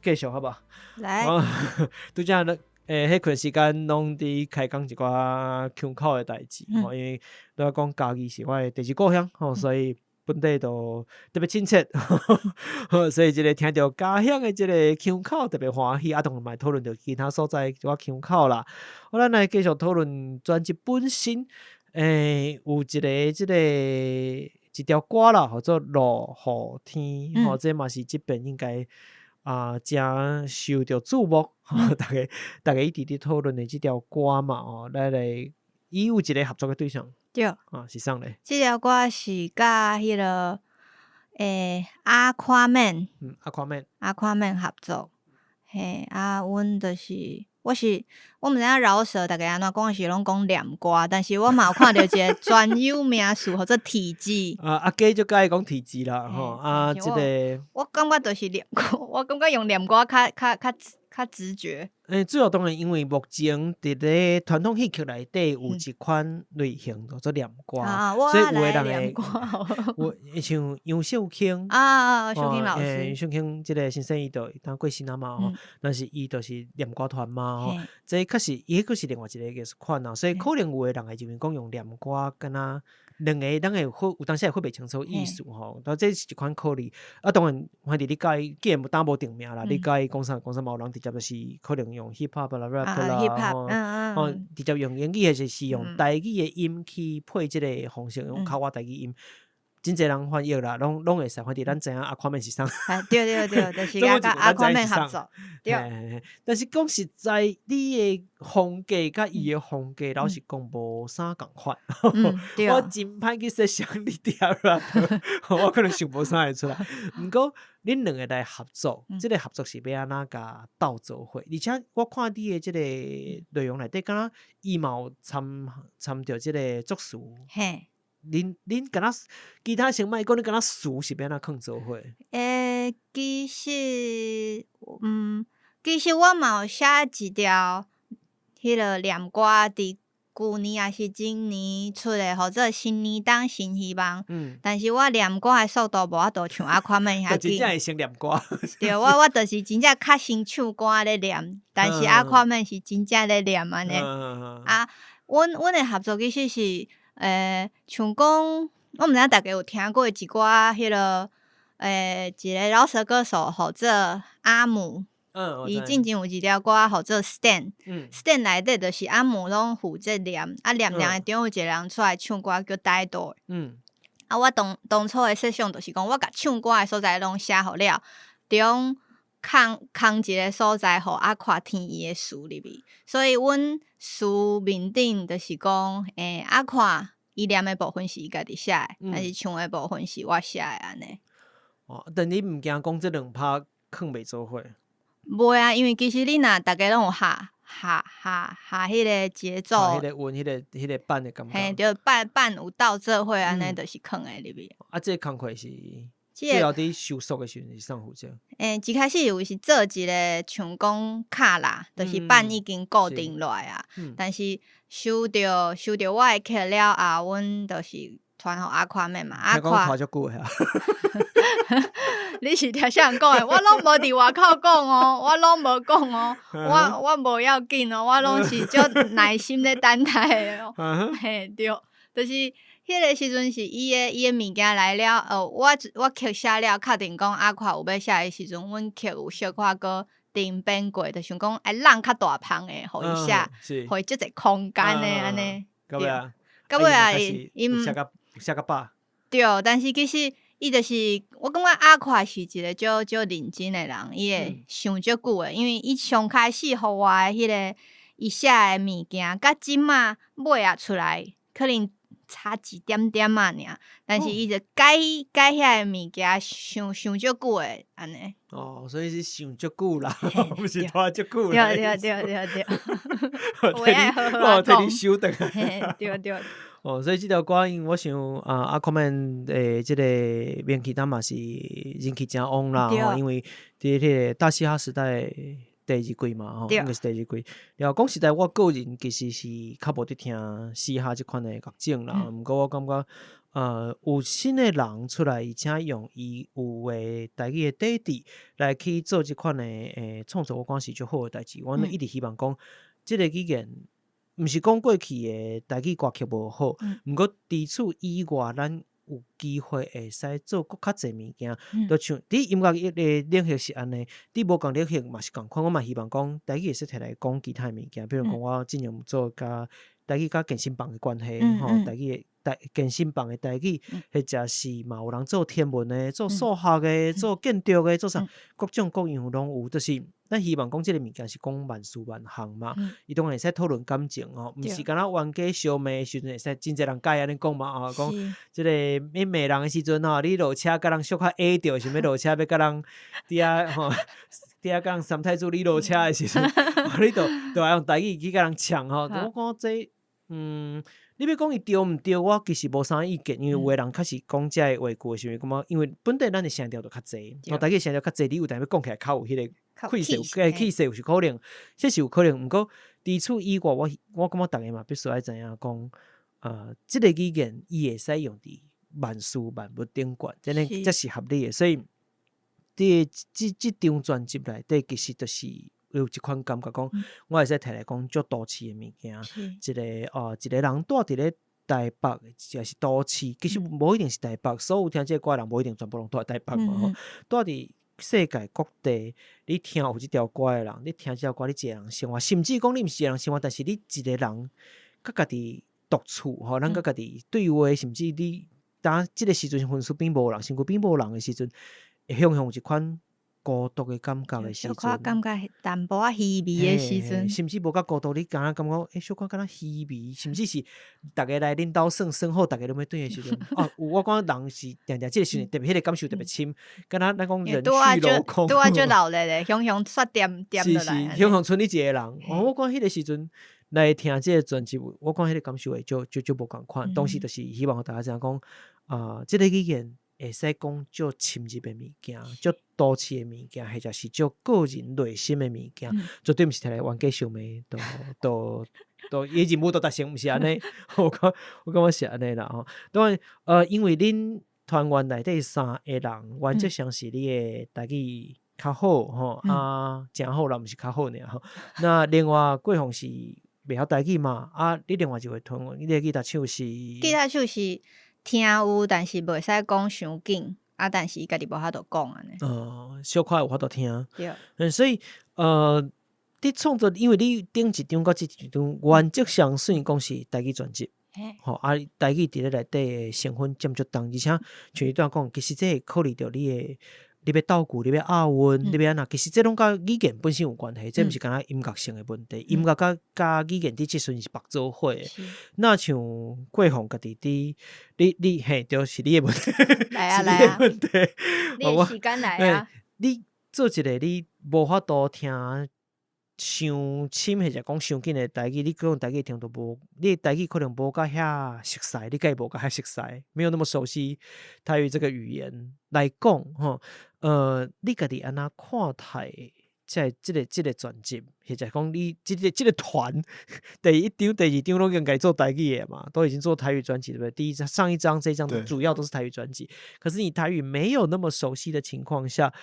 繼續好無？來，拄才咧，彼段時間攏佇開講一寡腔口的代誌，吼，因為拄仔講嘉義是我的第二故鄉，吼，所以本地都特別親切，所以這个聽著家鄉的這个腔口特別歡喜，啊，當然嘛會討論著其他所在一寡腔口啦。好，咱來繼續討論專輯本身，有一个這个一條歌啦，號做落雨天，吼，這嘛是這遍應該啊，誠受著注目，逐家一直佇討論的這條歌嘛，吼，咱來伊有一个合作的對象，對，啊，是啥咧？這條歌是佮彼个阿誇面，阿誇面，阿誇面合作，嘿，啊，阮就是我是我毋知影饒舌逐家按怎講是攏講念歌，但是我嘛有看著一个專有名詞，號做體字。啊，阿家就佮意講體字啦，吼，啊，這个我感覺就是念歌，我感覺用念歌較直覺。主要當然因為目前佇咧傳統戲曲內底有一款類型叫做念歌，所以有的人會，有像楊秀卿啊，秀卿老師，楊秀卿這个先生伊就當過身啊嘛吼，但是伊就是念歌團嘛吼，這確實伊彼閣是另外一个藝術款啊，所以可能有的人會認為講用念歌敢若兩个咱會分有當時會分袂清楚意思吼，但這是一款考慮。啊，當然，反正你佮伊既然無當無定名啦，你佮伊講啥講啥，嘛有人直接就是可能用 hip hop 啦 rap 啦，吼，直接用英語，還是是用台語的音去配這个方式，用口語台語音，真濟人翻譯啦，攏會使。反正咱知影阿誇面是啥。對對對，就是佮阿誇面合作。對。但是講實在，你的風格佮伊的風格，老實講無啥仝款。我真歹去設想你佇遐 rap，我可能想無啥會出來。毋過恁兩个來合作，這个合作是欲按怎共鬥做伙？而且我看你的這个內容內底，敢若伊嘛有參著這个作詞。嘿。恁敢若其他先莫講，恁敢若詞是欲按怎囥做伙？其實，其實我嘛有寫一條彼个念歌，佇舊年抑是今年出的，號做新年檔新希望。但是我念歌的速度無法度像阿誇面遐緊。真正會先念歌。對，我就是真正較先唱歌咧念，但是阿誇面是真正咧念按呢。啊，阮的合作其實是，像講，我毋知影逐家有聽過一寡彼个，一个饒舌歌手號做阿姆。伊進前有一條歌號做 Stand，Stand 內底就是阿姆攏負責念，啊念念的中有一個人出來唱歌叫呆多。啊，我當初的設想就是講，我共唱歌的所在攏寫好了，中空一个所在，予阿誇填伊的詞入去。所以阮詞面頂就是講，阿誇伊念的部分是伊家己寫的，但是唱的部分是我寫的按呢。哦，但你毋驚講這兩拍囥袂做伙？袂啊，因為其實你若逐家攏有下下下下彼个節奏，彼个韻，彼个板的感覺。嘿，對，板有鬥做伙按呢，就是囥會入去。啊，這个工課是最後佇收束的時陣是啥負責？一開始有是做一个像講卡啦，就是板已經固定落來啊。但是收著我的曲了後，阮就是傳予阿誇面嘛。阿誇拖足久的。你是聽啥人講的？我攏無佇外口講哦，我攏無講哦，我無要緊哦，我攏是足耐心咧等待的哦。嘿，對，就是彼个時陣是伊的物件來了，我曲寫了，確定講阿誇有欲寫的時陣，阮曲有小可閣定變過，就想講愛弄較大芳的，予伊寫，予伊足濟空間的按呢。到尾啊，到尾啊，伊寫甲飽。對，但是其實。伊就是我感覺阿誇是一個足足認真的人，伊會想足久的，因為伊上開始予我的彼個伊寫的物件，佮這馬尾仔出來，可能差一點點仔爾，但是伊就改改遐个物件，想想足久的按呢。哦，所以是想足久啦，毋是拖足久啦。對對對對對。我替你，我替你收轉來。對對。哦，所以這條歌，因為我想啊，Aquaman 的這個名氣，當嘛是人氣誠旺啦。吼，因為佇彼個大嘻哈時代第二季嘛，吼，應該是第二季。然後講實在，我個人其實是較無佇聽嘻哈這款的樂種啦。毋過我感覺，有新的人出來，而且用伊有的台語的底底來去做這款的創作，我感覺是足好的代誌。我一直希望講，這個語言毋是講過去的台語歌曲無好，毋過除此以外，咱有機會會使做閣較濟物件，就像佇音樂的領域是按呢，佇無仝領域嘛是仝款。我嘛希望講台語會使摕來講其他的物件，比如講我之前做佮台語佮健身房的關係，吼，台語的台健身房的台語，或者是嘛有人做天文的、做數學的、做建築的、做啥各種各樣攏有，就是咱希望講這個物件是講萬事萬項嘛，伊當然會使討論感情吼，毋是干焦冤家相罵的時陣會使，真濟人佮意按呢講嘛吼，講這個你罵人的時陣吼，你落車共人小可挨著，想欲落車欲共人佇遐吼，佇遐共人三太子你落車的時陣，你就愛用台語去共人嗆吼。我感覺這你欲講伊對毋對，我其實無啥意見，因為有的人確實講這個話句的時陣，感覺因為本底咱的聲調就較濟，哦，台語聲調較濟，你有當欲講起來較有彼個氣勢，氣勢有是可能，這是有可能。毋過除此以外，我感覺逐家嘛必須愛知影講，這個語言伊會使用佇萬事萬物頂懸，這呢才是合理的。所以，佇這張專輯內底，其實就是有一款感覺，講我會使摕來講足都市的物件，一個人蹛佇咧台北，抑是都市，其實無一定是台北，所有聽這個歌的人無一定全部攏蹛台北嘛吼，蹛佇世界各地，你聽有這條歌的人，你聽這條歌，你一個人生活，甚至講你毋是一個人生活，但是你一個人佮家己獨處吼，咱佮家己對話，甚至你當這個時陣身邊無人，身軀邊無人的時陣，會向向有一款孤獨的感覺的時陣，小可感覺淡薄仔虛微的時陣，甚至無夠孤獨，你敢若感覺欸，小可敢若虛微，甚至是逐家來恁兜耍耍好，逐家攏欲轉的時陣，哦，有我感覺人是定定這個時陣特別彼個感受特別深，敢若咱講人去樓空，拄仔足鬧熱的，雄雄煞恬恬落來，是，雄雄賰你一個人，哦，我感覺彼個時陣來聽這個專輯，我感覺彼個感受會足足足無仝款。當時就是希望予大家知影講，啊，這個語言會使講足深入的物件，足都市的物件，或者是足個人內心的物件，絕對毋是摕來冤家相罵，都都都伊任務都達成，毋是按呢。我感覺是按呢啦吼。當然，因為恁團員內底三個人，原則上是你的台語較好吼，啊，誠好啦，毋是較好爾吼。那另外桂鳳是袂曉台語嘛，啊，你另外一個團員，你的吉他手是？吉他手是聽有，但是袂使講傷緊，啊，但是伊家己無法度講按呢。小可有法度聽。對。所以，佇創作，因為你頂一張佮這一張原則上算講是台語專輯，吼，啊，台語佇咧內底的成分佔足重，而且像你拄仔講，其實這會考慮著你的，你欲鬥句，你欲押韻，你欲按怎，其實這攏佮語言本身有關係，這毋是干焦音樂性的問題，音樂佮語言佇這時陣是縛做伙的。那像桂鳳家己佇，你嘿，對，是你的問題，來啊是你的問題。你的時間來啊！你做一個你無法度聽傷深或者講傷緊的台語，你可能台語程度無，你的台語可能無佮遐熟似，你佮伊無佮遐熟似，沒有那麼熟悉台語這個語言來講吼，你家己按怎看待這個專輯，或者講你這個團第一張、第二張攏應該做台語的嘛，都已經做台語專輯對不對？第一張、上一張、這一張主要都是台語專輯，可是你台語沒有那麼熟悉的情況下，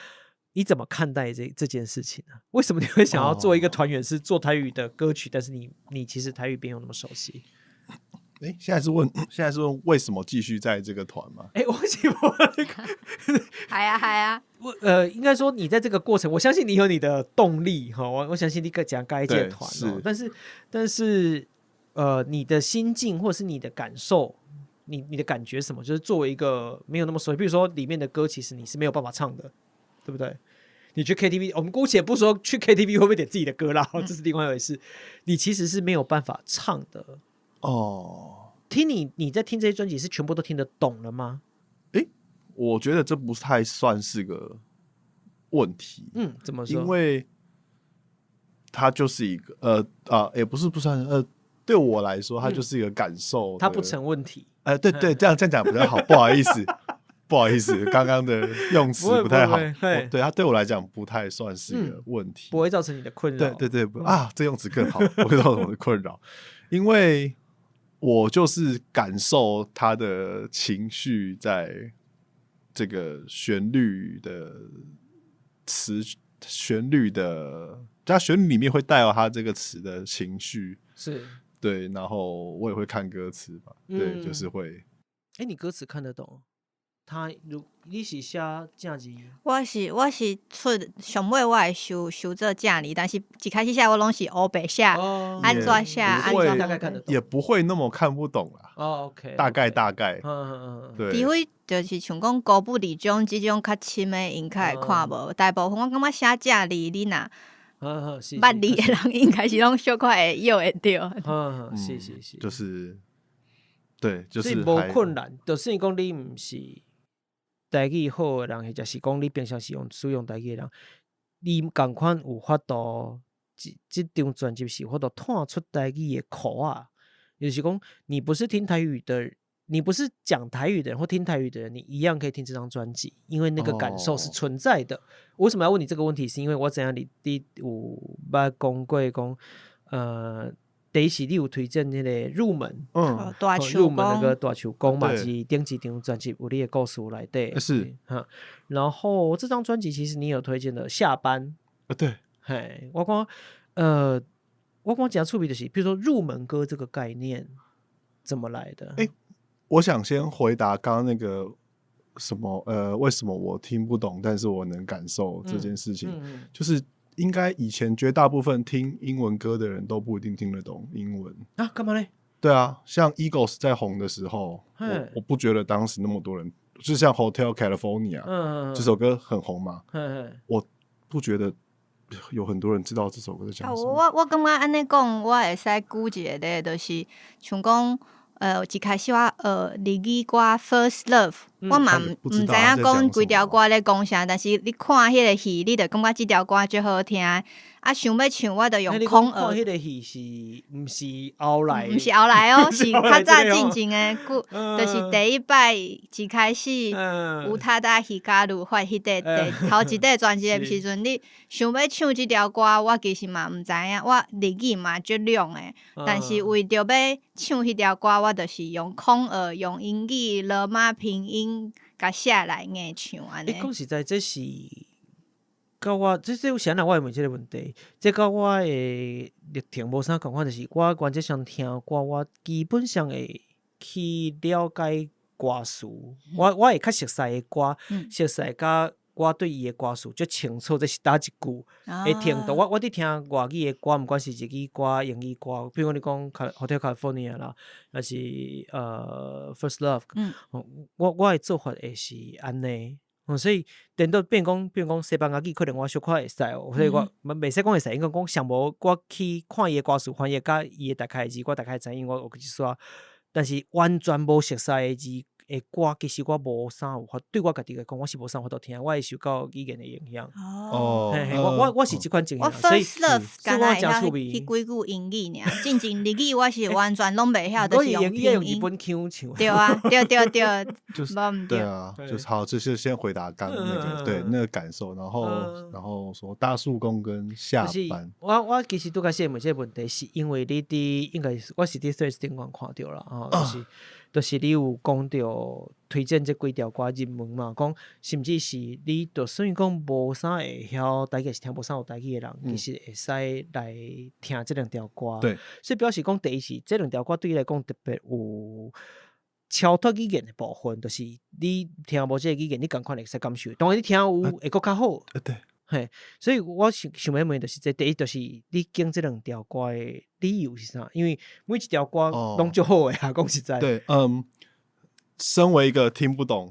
你怎麼看待這件事情呢？為什麼你會想要做一個團員是做台語的歌曲，但是你其實台語沒有那麼熟悉？欸，現在是問為什麼繼續在這個團嗎？欸，我是我係啊係啊，我應該說你在這個過程，我相信你有你的動力哈，我相信你個講該這團，但是你的心境或是你的感受，你的感覺是什麼？就是作為一個沒有那麼熟悉，比如說裡面的歌，其實你是沒有辦法唱的，對不對？你去 KTV，我們姑且不說去 KTV 會不會點自己的歌啦，這是另外一回事。你其實是沒有辦法唱的。哦。聽你在聽這些專輯是全部都聽得懂了嗎？欸，我覺得這不太算是個問題。嗯，怎麼說？因為它就是一個也不是不算對我來說，它就是一個感受，它不成問題。對對，這樣講比較好，不好意思，不好意思，剛剛的用詞不太好。對，它對我來講不太算是一個問題，不會造成你的困擾。對對對，啊，這用詞更好，不會造成我的困擾，因為我就是感受他的情緒在這個旋律的詞，旋律的，在旋律裡面會帶有他這個詞的情緒，是。對，然後我也會看歌詞吧，對，就是會。欸，你歌詞看得懂？他如你是寫正字？我是出上尾我會修修做正字，但是一開始寫我攏是烏白寫，按怎寫按怎大概看得懂，也不會那麼看不懂啦。哦，OK，大概大概，對。除非就是像講高不理種這種較深的，𪜶較會看無。大部分我感覺寫正字，你若捌字的人應該是攏小可會臆會著。嗯，是是是，就是，對，就是無困難，就是講你毋是台語好的人，或者是講你平常時用使用台語的人，你仝款有法度，這張專輯是有法度探出台語的苦啊。就是講，你不是聽台語的，你不是講台語的人或聽台語的人，你一樣可以聽這張專輯，因為那個感受是存在的。我為什麼要問你這個問題？是因為我知影你有捌講過講，第一是你有推薦那個入門，大入門那個大樹公嘛，是頂一張專輯有你的故事內底是哈。然後這張專輯其實你有推薦的下班啊，對，嘿，我講誠趣味就是，比如說入門歌這個概念怎麼來的？欸，我想先回答剛剛那個什麼，為什麼我聽不懂，但是我能感受這件事情，就是應該以前絕大部分聽英文歌的人都不一定聽得懂英文啊？幹嘛呢？對啊，像 Eagles 在紅的時候，我不覺得當時那麼多人，就像 Hotel California，這首歌很紅嘛，我不覺得有很多人知道這首歌在講什麼。我感覺按呢講，我會使舉一個例，就是像講，一開始我學日語歌《First Love》，我嘛毋知影講規條歌咧講啥，但是你看彼個戲，你就感覺這條歌足好聽。啊，想欲唱，我就用空耳。看彼個戲是毋是後來？毋是後來哦，是較早進前的久，就是第一擺一開始宇多田ヒカル發彼塊第頭一塊專輯的時陣，你想欲唱這條歌，我其實嘛毋知影，我日語嘛足冗的，但是為著欲唱彼條歌，我就是用空耳，用英語羅馬拼音共寫來硬唱按呢。欸，講實在，這是。佮我這有啥人我會問這個問題？這佮我的歷程無啥仝款，就是我原則上聽歌，我基本上會去了解歌詞，我會較熟悉的歌，熟悉佮我對伊的歌詞足清楚，這是佗一句會聽到。我佇聽外語的歌，毋管是日語歌、英語歌，比如講你講《Hotel California》啦，抑是《First Love》，我的做法會是按呢。所以顛倒變講，比如講西班牙語，可能我小可會使哦，所以我袂使講會使，應該講上無我去看伊的歌詞翻譯，佮伊的大概的字，我大概知影我有一撮。但是完全無熟悉的字的歌，其實我無啥有法，對我家己來講，我是無啥法度聽，我會受到語言的影響。哦，嘿嘿，我是這款情形，我所以 First Love 所以我敢若會曉誠趣味。彼幾句英語爾，進前日語我是完全攏袂曉，就是用英語用拼音。日本腔唱。對啊，對對對，就是無毋對。對啊，就是好，這是先回答剛那個對那個感受，然後說大樹公跟下班。我其實拄開始問這個問題，是因為你佇應該是我是佇 Threads 頂懸看著啦，吼，就是你有講著推薦這幾條歌入門嘛，講甚至是你就算講無啥會曉台語，是聽無啥有台語的人，其實會使來聽這兩條歌。對，所以表示講第一是這兩條歌對你來講特別有超脫語言的部分，就是你聽無這個語言，你仝款會使感受。當然你聽有會閣較好。對。嘿，所以我想想欲問就是這第一就是你揀這兩條歌的理由是啥？因為每一條歌攏足好的啊，講實在。對，嗯。身為一個聽不懂，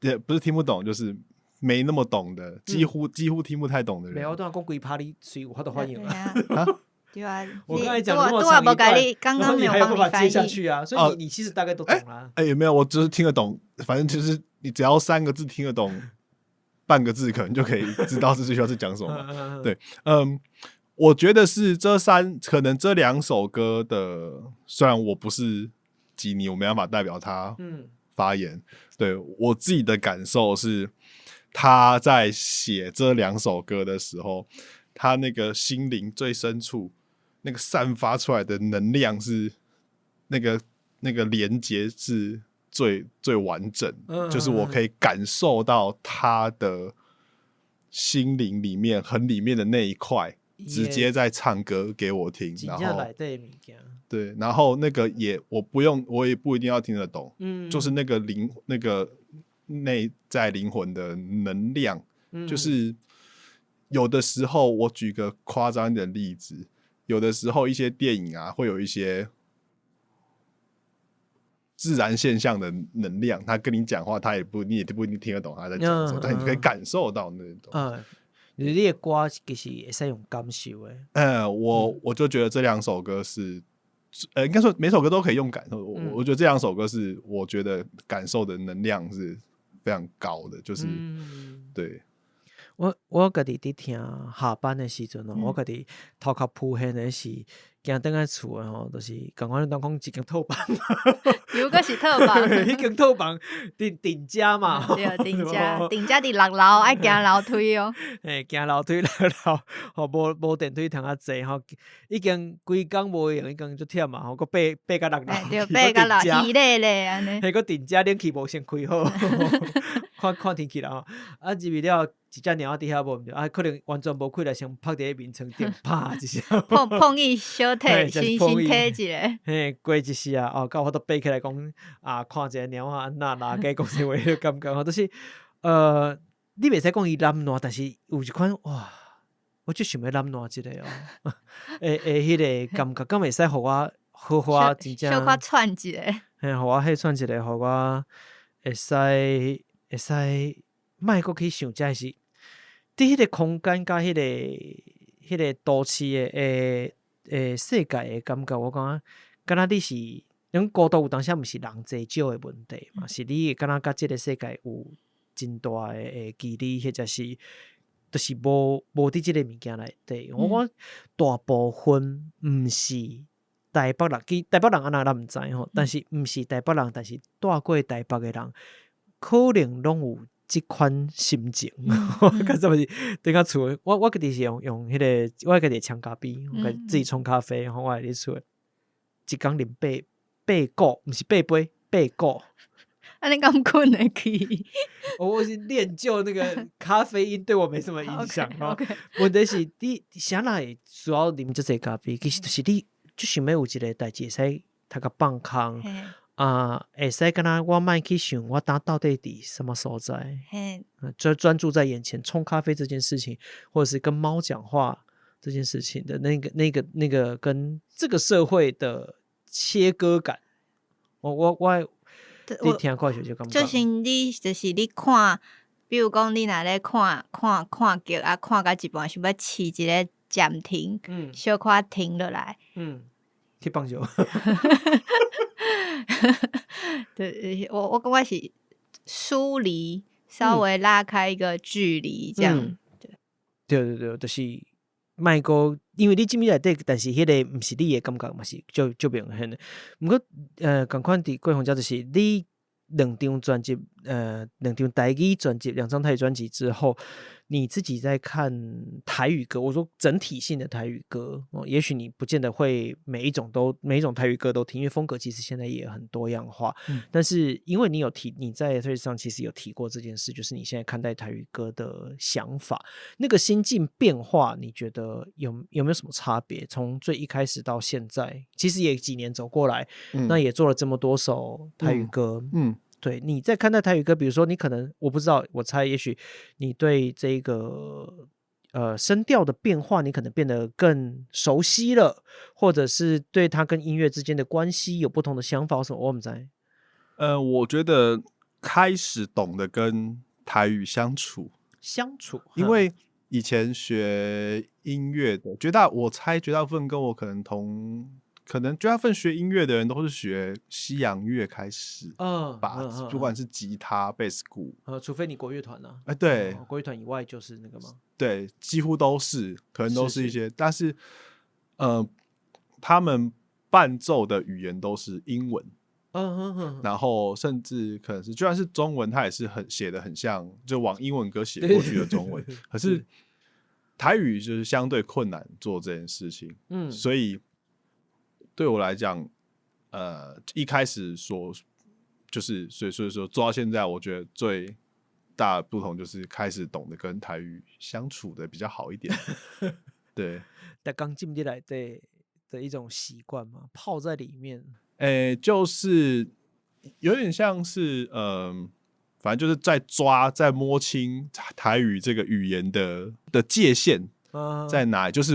也不是聽不懂，就是沒那麼懂的，幾乎聽不太懂的人。沒有，我當講規趴你隨有法度反應啊。對啊，我剛才講了那麼長一段，剛剛沒有辦法接下去啊，所以你其實大概都懂啦。哎，沒有，我只是聽得懂，反正就是你只要三個字聽得懂，半個字可能就可以知道這句話是講什麼。對，我覺得是這三，可能這兩首歌的，雖然我不是吉尼，我沒辦法代表他發言。對，我自己的感受是，他在寫這兩首歌的時候，他那個心靈最深處那個散發出來的能量是那個連接是最最完整，就是我可以感受到他的心靈裡面很裡面的那一塊，直接在唱歌給我聽，然後對，然後那個也我不用，我也不一定要聽得懂，就是那個靈那個內在靈魂的能量，就是有的時候我舉個誇張一點例子，有的時候一些電影啊會有一些自然現象的能量，他跟你講話，他也不你也不一定聽得懂他在講什麼，但你可以感受到那種。嗯，你的歌其實會使用感受的。嗯，我就覺得這兩首歌是，應該說每首歌都可以用感受。我覺得這兩首歌是我覺得感受的能量是非常高的，就是，對。我家己佇聽下班的時陣哦，我家己頭殼浮現的是行轉來厝的吼，就是仝款當講一間套房，又閣是套房，彼間套房佇頂家嘛，對，頂家，頂家佇六樓愛行樓梯哦。嘿，行樓梯六樓，吼，無電梯通啊坐吼，已經規工無閒，已經足忝嘛，吼，閣爬到六樓，對，爬到六樓，熱咧咧按呢。彼閣頂家冷氣無先開好，看看天氣啦吼，啊入去了，一隻貓佇遐無毋對，啊可能完全無氣力，先拍佇咧眠床頂，啪一聲。碰碰伊小體，先先體一下。嘿，過一時啊，哦，到有法度爬起來講，啊，看一下貓仔按怎啦，加講啥話彼個感覺吼，就是你袂使講伊懶惰，但是有一款哇，我足想欲懶惰一下哦，會彼個感覺，敢會使予我好好啊，真正小可喘一下。嘿，予我歇喘一下，予我會使莫閣去想這是佇彼個空間佮彼個都市的世界的感覺，我感覺敢若你是，種孤獨有當時毋是人濟少的問題嘛，是你會敢若佮這個世界有真大的距離，或者是就是無佇這個物件內底。我感覺大部分毋是台北人，其台北人按怎咱毋知吼，但是毋是台北人，但是蹛過台北的人，可能攏有這款心情。我感覺是頂較厝，我家己是用彼個，我家己會沖咖啡，我自己沖咖啡，吼，我會佇厝一工啉八罐，毋是八杯，八罐。按呢敢睏會去？我是練就那個咖啡因對我沒什麼影響哦。問題是你啥人會需要啉這濟咖啡？其實就是你就想欲有一個代誌會使頭殼放空啊，會使敢若我莫去想我當到底佇什麼所在，專注在眼前沖咖啡這件事情，或者是跟貓講話這件事情的那個跟這個社會的切割感，我你聽看就感覺，就是你就是你看，比如講你若咧看看看劇啊，看到一半想欲試一个暫停，小可停落來，去放尿。對，我感覺是疏離，稍微拉開一個距離，這樣。對對對，就是莫閣，因為你進去內底，但是彼個毋是你的感覺嘛，是足足明顯的。毋過，仝款佇過風遮就是你兩張專輯，兩張台語專輯，兩張台語專輯之後，你自己在看台語歌，我說整體性的台語歌，哦，也許你不見得會每一種台語歌都聽，因為風格其實現在也很多樣化。但是因為你有提，你在推特上其實有提過這件事，就是你現在看待台語歌的想法，那個心境變化，你覺得有沒有什麼差別？從最一開始到現在，其實也幾年走過來，那也做了這麼多首台語歌，對，你在看待台語歌，比如說你可能我不知道，我猜也許你對這個聲調的變化，你可能變得更熟悉了，或者是對它跟音樂之間的關係有不同的想法，什麼我毋知。我覺得開始懂得跟台語相處，相處，因為以前學音樂的，我猜絕大部分跟我可能同，可能絕大部分學音樂的人都是學西洋樂開始，吧，不管是吉他、貝斯、鼓，除非你國樂團啊，哎，對，國樂團以外就是那個嗎？對，幾乎都是，可能都是一些，但是，他們伴奏的語言都是英文，然後甚至可能是就算是中文，他也是很寫的很像，就往英文歌寫過去的中文。可是台語就是相對困難做這件事情，所以對我來講，一開始說就是，所以說做到現在，我覺得最大的不同就是開始懂得跟台語相處的比較好一點。對，但剛進進來的一種習慣嘛，泡在裡面。欸，就是有點像是，反正就是在抓，在摸清台語這個語言的界限在哪裡，就是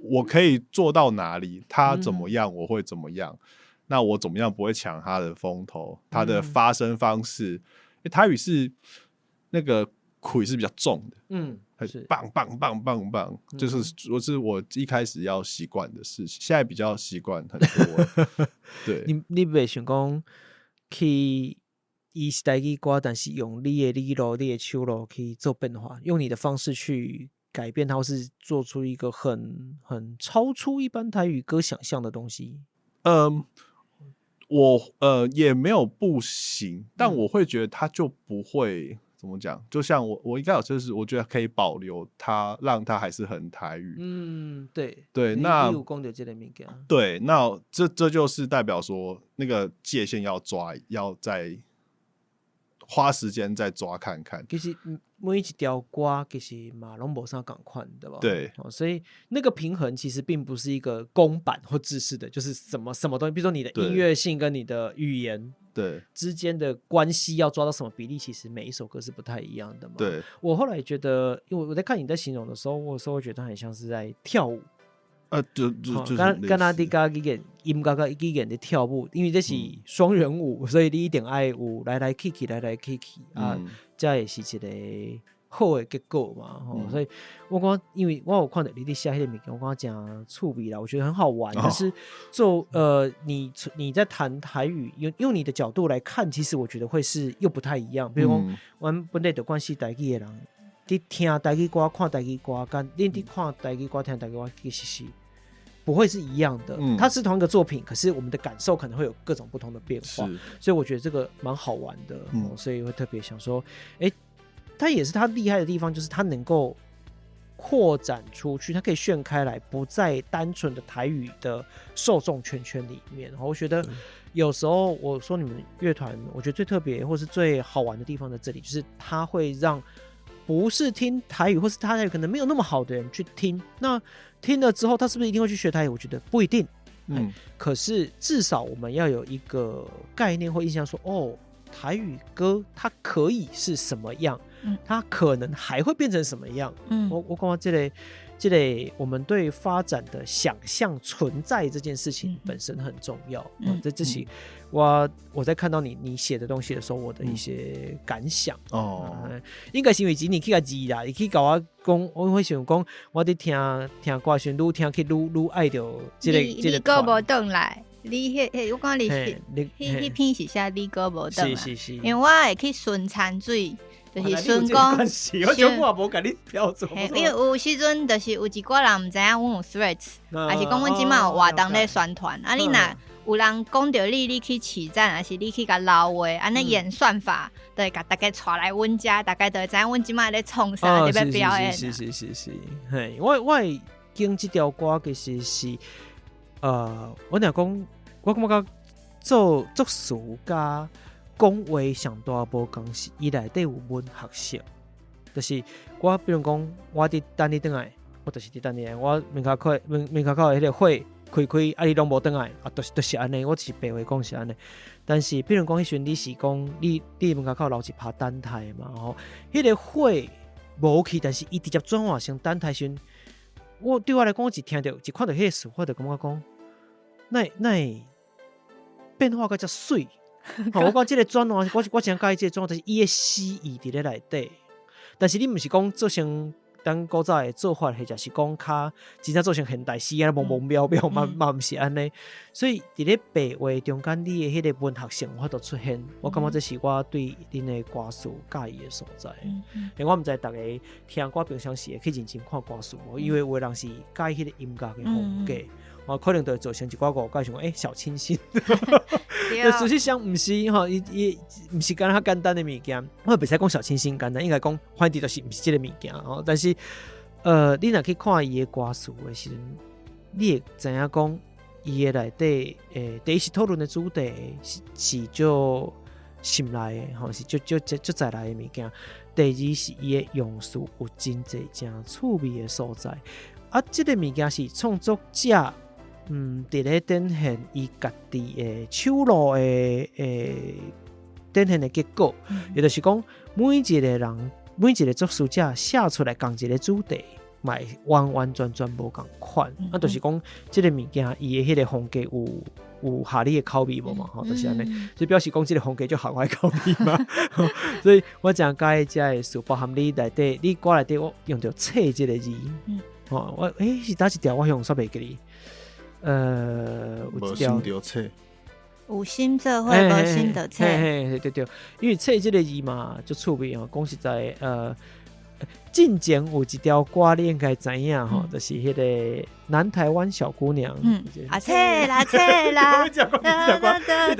我可以做到哪裡，他怎麼樣，我會怎麼樣。那我怎麼樣不會搶他的風頭？他的發聲方式，因為台語是那個氣是比較重的，棒棒棒棒棒，就是我一開始要習慣的事情，現在比較習慣很多。對，你袂想講去伊是台語歌，但是用你的理路、你的手路去做變化，用你的方式去改變它，或是做出一個很超出一般台語歌想象的東西。我也沒有不行，但我會覺得它就不會怎麼講？就像我應該有就是，我覺得可以保留它，讓它還是很台語。對，那你有講著這個物件。對，那這就是代表說那個界限要抓，要再花時間再抓看看。其實每一條歌其實嘛攏無啥仝款，對吧？對，所以那個平衡其實並不是一個公版或制式的，就是什麼什麼東西，比如說你的音樂性跟你的語言之間的關係要抓到什麼比例，其實每一首歌是不太一樣的嘛。對，我後來覺得，因為我在看你在形容的時候，我有時候會覺得很像是在跳舞。就敢若你佮語言音樂佮語言咧跳舞，因為這是雙人舞，所以你一定愛有來來去去，來來去去啊，才會是一個好的結果嘛。吼，所以我講，因為我有看著你佇寫彼個物件，我感覺誠趣味啦，我覺得很好玩。就是做你在談台語，用你的角度來看，其實我覺得會是又不太一樣。比如講，阮本來就慣勢台語的人，佇聽台語歌、看台語歌，佮恁佇看台語歌、聽台語歌，其實是不會是一樣的。它是同一個作品，可是我們的感受可能會有各種不同的變化。所以我覺得這個蠻好玩的，所以會特別想說，欸，他也是他厲害的地方，就是他能夠擴展出去，他可以炫開來，不在單純的台語的受眾圈圈裡面。我覺得有時候我說你們樂團，我覺得最特別或是最好玩的地方在這裡，就是他會讓不是聽台語或是他台語可能沒有那麼好的人去聽，那聽了之後，他是不是一定會去學台語？我覺得不一定。可是至少我們要有一個概念或印象說，哦，台語歌它可以是什麼樣，它可能還會變成什麼樣。我感覺這個我們對發展的想象存在這件事情本身很重要。這是我在看到你寫的東西的時候，我的一些感想。應該是因為你去共字啦，伊去共我講，我會想講，我佇聽聽歌時，愈聽去愈愈愛著這個這個。你閣無轉來，你彼彼我講你彼彼篇是寫你閣無轉來，因為我會去巡田水，就是巡講，我小可也無共你標注。因為有時陣就是有一寡人毋知影阮有 Threads，抑是講阮這馬有活動咧宣傳。啊，你若有人講著你，你去起讚，抑是你去共留話，按呢演算法就會共逐家帶來阮遮，大家就會知影阮這馬咧創啥，佇咧表演。是是是是，嘿，我會揀這條歌其實是，我若講，我感覺做作詞佮講話上大無仝是伊內底有文學性，就是我比如講，我佇等你轉來，我就是佇等你來，我門口門門口口的彼個火開開，啊你攏無轉來，啊就是按呢，我是白話講是按呢。但是比如講，彼時陣你是講你門口口留一拍等待嘛吼，彼個火無去，但是伊直接轉化成等待時陣，我對我來講，我一聽著一看著彼個詞，我就感覺講，哪會變化甲遮媠。吼，我講這個轉換，我誠佮意這個轉換，就是伊的詩意佇咧內底。但是你毋是講做成咱古早的做法，或者是講較真正做成現代詩按呢，蒙蒙渺渺嘛嘛毋是按呢。所以佇咧白話中間，你的彼個文學性有法度出現，我感覺這是我對恁的歌詞佮意的所在。因為我毋知逐家聽歌平常時會去認真看歌詞無，因為有的人是佮意彼個音樂的風格。哦，可能就會造成一寡誤解，想講欸小清新，但事實上毋是吼，伊伊毋是敢若較簡單的物件。我袂使講小清新簡單，應該講反正就是毋是這個物件吼。但是，你若去看伊的歌詞的時陣，你會知影講伊的內底，第一是討論的主題是足心內的吼，是足足足足在內的物件。第二是伊的用詞有真濟誠趣味的所在。啊，這個物件是創作者。佇咧展現伊家己的手路的展現的結果，也就是講，每一個人，每一個作詞者寫出來仝一個主題，嘛會完完全全無仝款。啊，就是講，這個物件伊的彼個風格有合你的口味無嘛？吼，就是按呢，就表示講這個風格就合我的口味嘛。所以我誠佮意這个詞，包含你內底，你歌內底我用著冊這個字，吼，我是佗一條我用煞袂記哩。有一條有心做伙，無心就冊。嘿嘿，對對，因為冊這個字嘛，足趣味哦。講實在，進前有一條歌，你應該知影吼，就是彼個南台灣小姑娘。啊冊啦冊啦，你著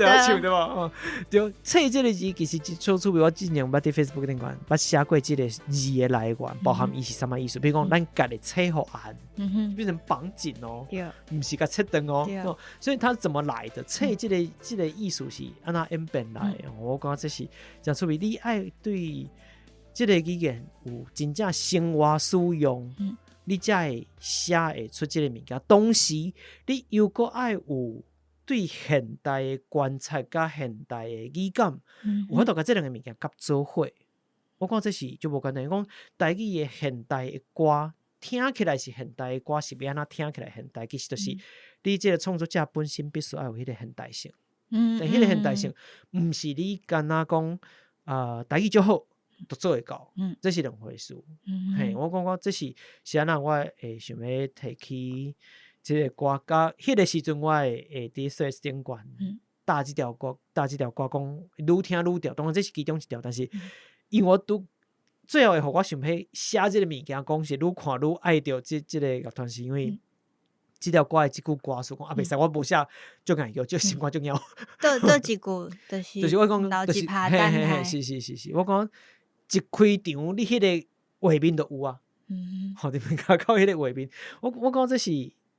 愛唱對無？對，冊這個字其實足趣味，我之前捌佇 Facebook 頂懸，捌寫過這個字的來源，包含伊是啥物意思。比如講，咱共伊冊予按，變成綁緊哦，毋是共切斷哦。所以它怎麼來的？冊這個意思是按怎演變來的？我感覺這是誠趣味。你愛對這個語言有真正生活使用，你才會寫會出這個物件。同時，你又閣愛有對現代的觀察佮現代的語感，有法度共這兩個物件合做伙。我感覺這是足無簡單。講台語的現代的歌，聽起來是現代的歌，是欲按怎聽起來現代？其實就是你這個創作者本身必須愛有彼個現代性。但彼個現代性，毋是你干焦講啊台語足好，就做會到。這是兩回事。嘿，我感覺這是按怎我會想欲提起這個歌，佮彼個時陣我會佇 Threads 頂懸打這條歌，打這條歌講愈聽愈著，當然這是其中一條，但是因為我拄最後會予我想欲寫這個物件，講是愈看愈愛著這個樂團，是因為這條歌的這句歌詞講啊，袂使我無寫足𠢕叫，這心肝足枵。佗一句就是就是我講，就是一拍等待。是是是是，我講一開場你彼個畫面就有啊，吼，你較到彼個畫面，我感覺這是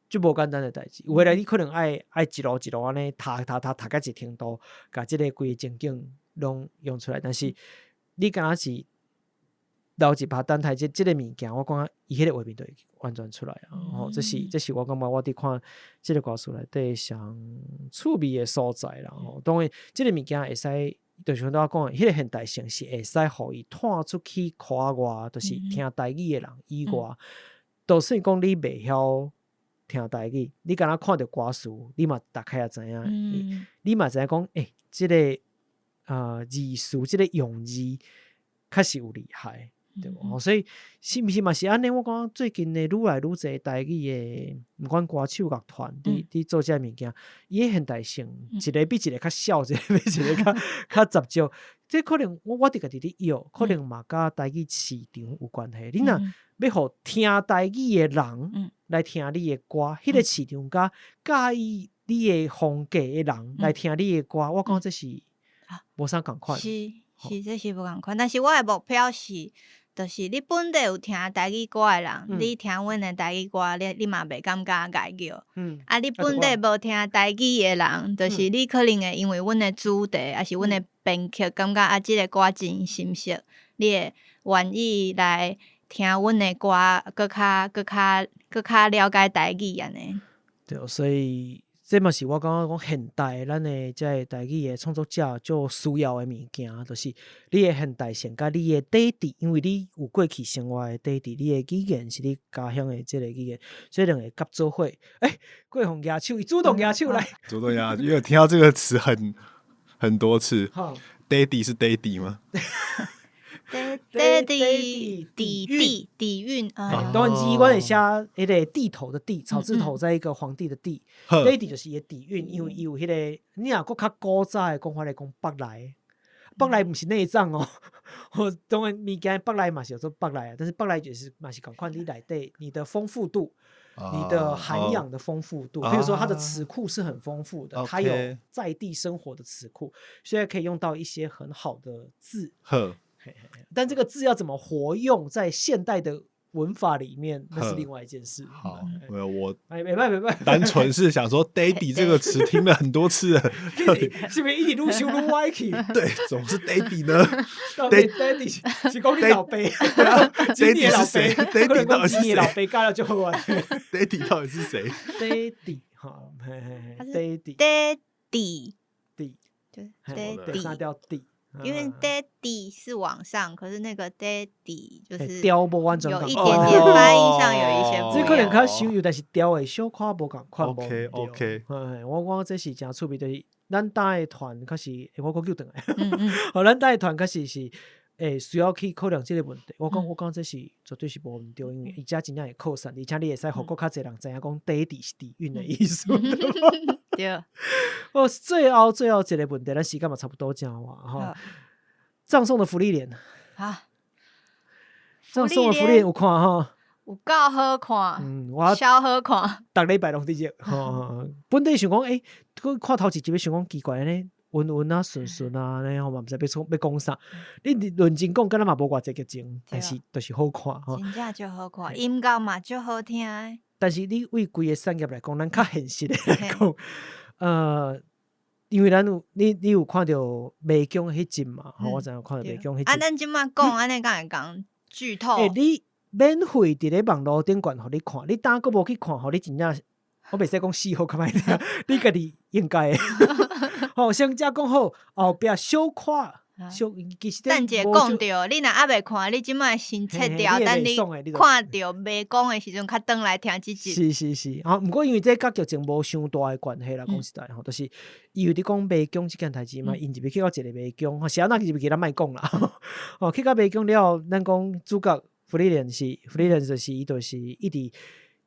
足無簡單的代誌。有的人你可能愛一路一路按呢讀讀讀讀到一程度，共這個規个情景攏用出來，但是你敢若是留一拍等待這個物件，我感覺伊彼個畫面就會完全出來啊！吼，這是我感覺我佇看這個歌詞內底上趣味的所在啦。吼，當然這個物件會使，就是頭拄仔講的，彼個現代性是會使予伊湠出去圈外，就是聽台語的人以外，就算講你袂曉聽台語，你敢若看著歌詞，你嘛大概也知影，你嘛知影講，欸，這個字詞，這個用字確實有厲害，對無？所以是毋是嘛是按呢？我感覺最近的愈來愈濟台語的，毋管歌手樂團，佇做這个物件，伊的現代性一個比一個較痟，一個比一個較雜少。這可能我佇家己佇臆，可能嘛佮台語市場有關係。你若欲予聽台語的人來聽你的歌，彼個市場佮佮意你的風格的人來聽你的歌，我感覺這是無啥仝款。是是，這是無仝款。但是我的目標是，就是你本底有聽台語歌的人，你聽阮的台語歌，你嘛袂感覺礙叫。啊，你本底無聽台語的人，就是你可能會因為阮的主題，抑是阮的編曲，感覺啊，這个歌真心適，你會願意來聽阮的歌，閣較了解台語按呢。對，所以這嘛是我感覺講現代咱的這个台語的創作者足需要的物件，就是你的現代性佮你的底底，因為你有過去生活的底底，你的語言是你家鄉的這个語言，所以兩个合做伙。欸，過予舉手，伊主動舉手來。主動舉，因為聽到這個詞很很多次。哈，爹地是爹地嗎？爹爹地底底底底蕴啊，當然字阮會寫彼个地頭的地，草字頭再一個皇帝的帝，好爹地就是伊的底蘊，因為伊有彼个，你若閣較古早的講法來講，腹內，腹內毋是內臟哦，我當然物件腹內嘛是叫做腹內啊，但是腹內就是嘛是仝款，你內底你的豐富度，你的涵養的豐富度，譬如說它的詞庫是很豐富的，它有 在地生活的詞庫，所以可以用到一些很好的字。好，嘿嘿嘿，但這個字要怎麼活用在現代的文法裡面，那是另外一件事。好，沒有我哎，袂歹袂歹，單純是想說 “daddy” 這個詞聽了很多次了，到底是毋是一直愈想愈歪去？對，怎麼是 daddy 呢？到底 daddy 是講你老爸，daddy 是誰？daddy 到底是誰？老爸教了就好啊。 daddy 到底是誰？daddy 哈，嘿嘿嘿，daddy 爹地，對，爹三條地。因為爹地是往上，可是那個爹地就是調無完全有一點點發音上有一些這可能較少有，但是調會小可無仝款。 OK OK，我講這是誠趣味，就是咱搭的團確實，我閣叫轉來。哦，咱搭的團確實是需要去考量這個問題。我講這是絕對是無毋對，因為伊遮真正會擴散，而且你會使予閣較濟人知影講爹地是底蘊的意思。對。哦，最後最後一個問題，咱時間嘛差不多正話吼。葬送的芙莉蓮啊，葬送的芙莉蓮有看吼？有夠好看，嗯，我超好看，逐禮拜攏佇這吼。本底想講，欸，看頭一集想講奇怪呢，溫溫啊順順啊，呢吼嘛毋知欲創欲講啥。你認真講，敢若嘛無偌濟劇情，但是就是好看吼。真正足好看，音樂嘛足好聽的。但是你為規个產業來講，咱較現實的來講，因為咱有你有看著迷宮彼集嘛？吼，我知影看著迷宮彼集。啊，咱這馬講按呢敢會講劇透？欸，你免費佇咧網路頂懸予你看，你當閣無去看，予你真正我袂使講死好較歹聽，你家己應該的。吼，先才講好，後壁小可小其實等一下講著，你若猶未看，你這馬先切掉，等你看著迷宮的時陣，較轉來聽這集。是是是，啊，毋過因為這佮劇情無傷大的關係啦，講實在吼，就是伊有佇講迷宮這件代誌嘛，𪜶入去去到一個迷宮，吼，是按怎入去咱莫講啦。哦，去到迷宮了後，咱講主角芙莉蓮是芙莉蓮，就是伊就是一直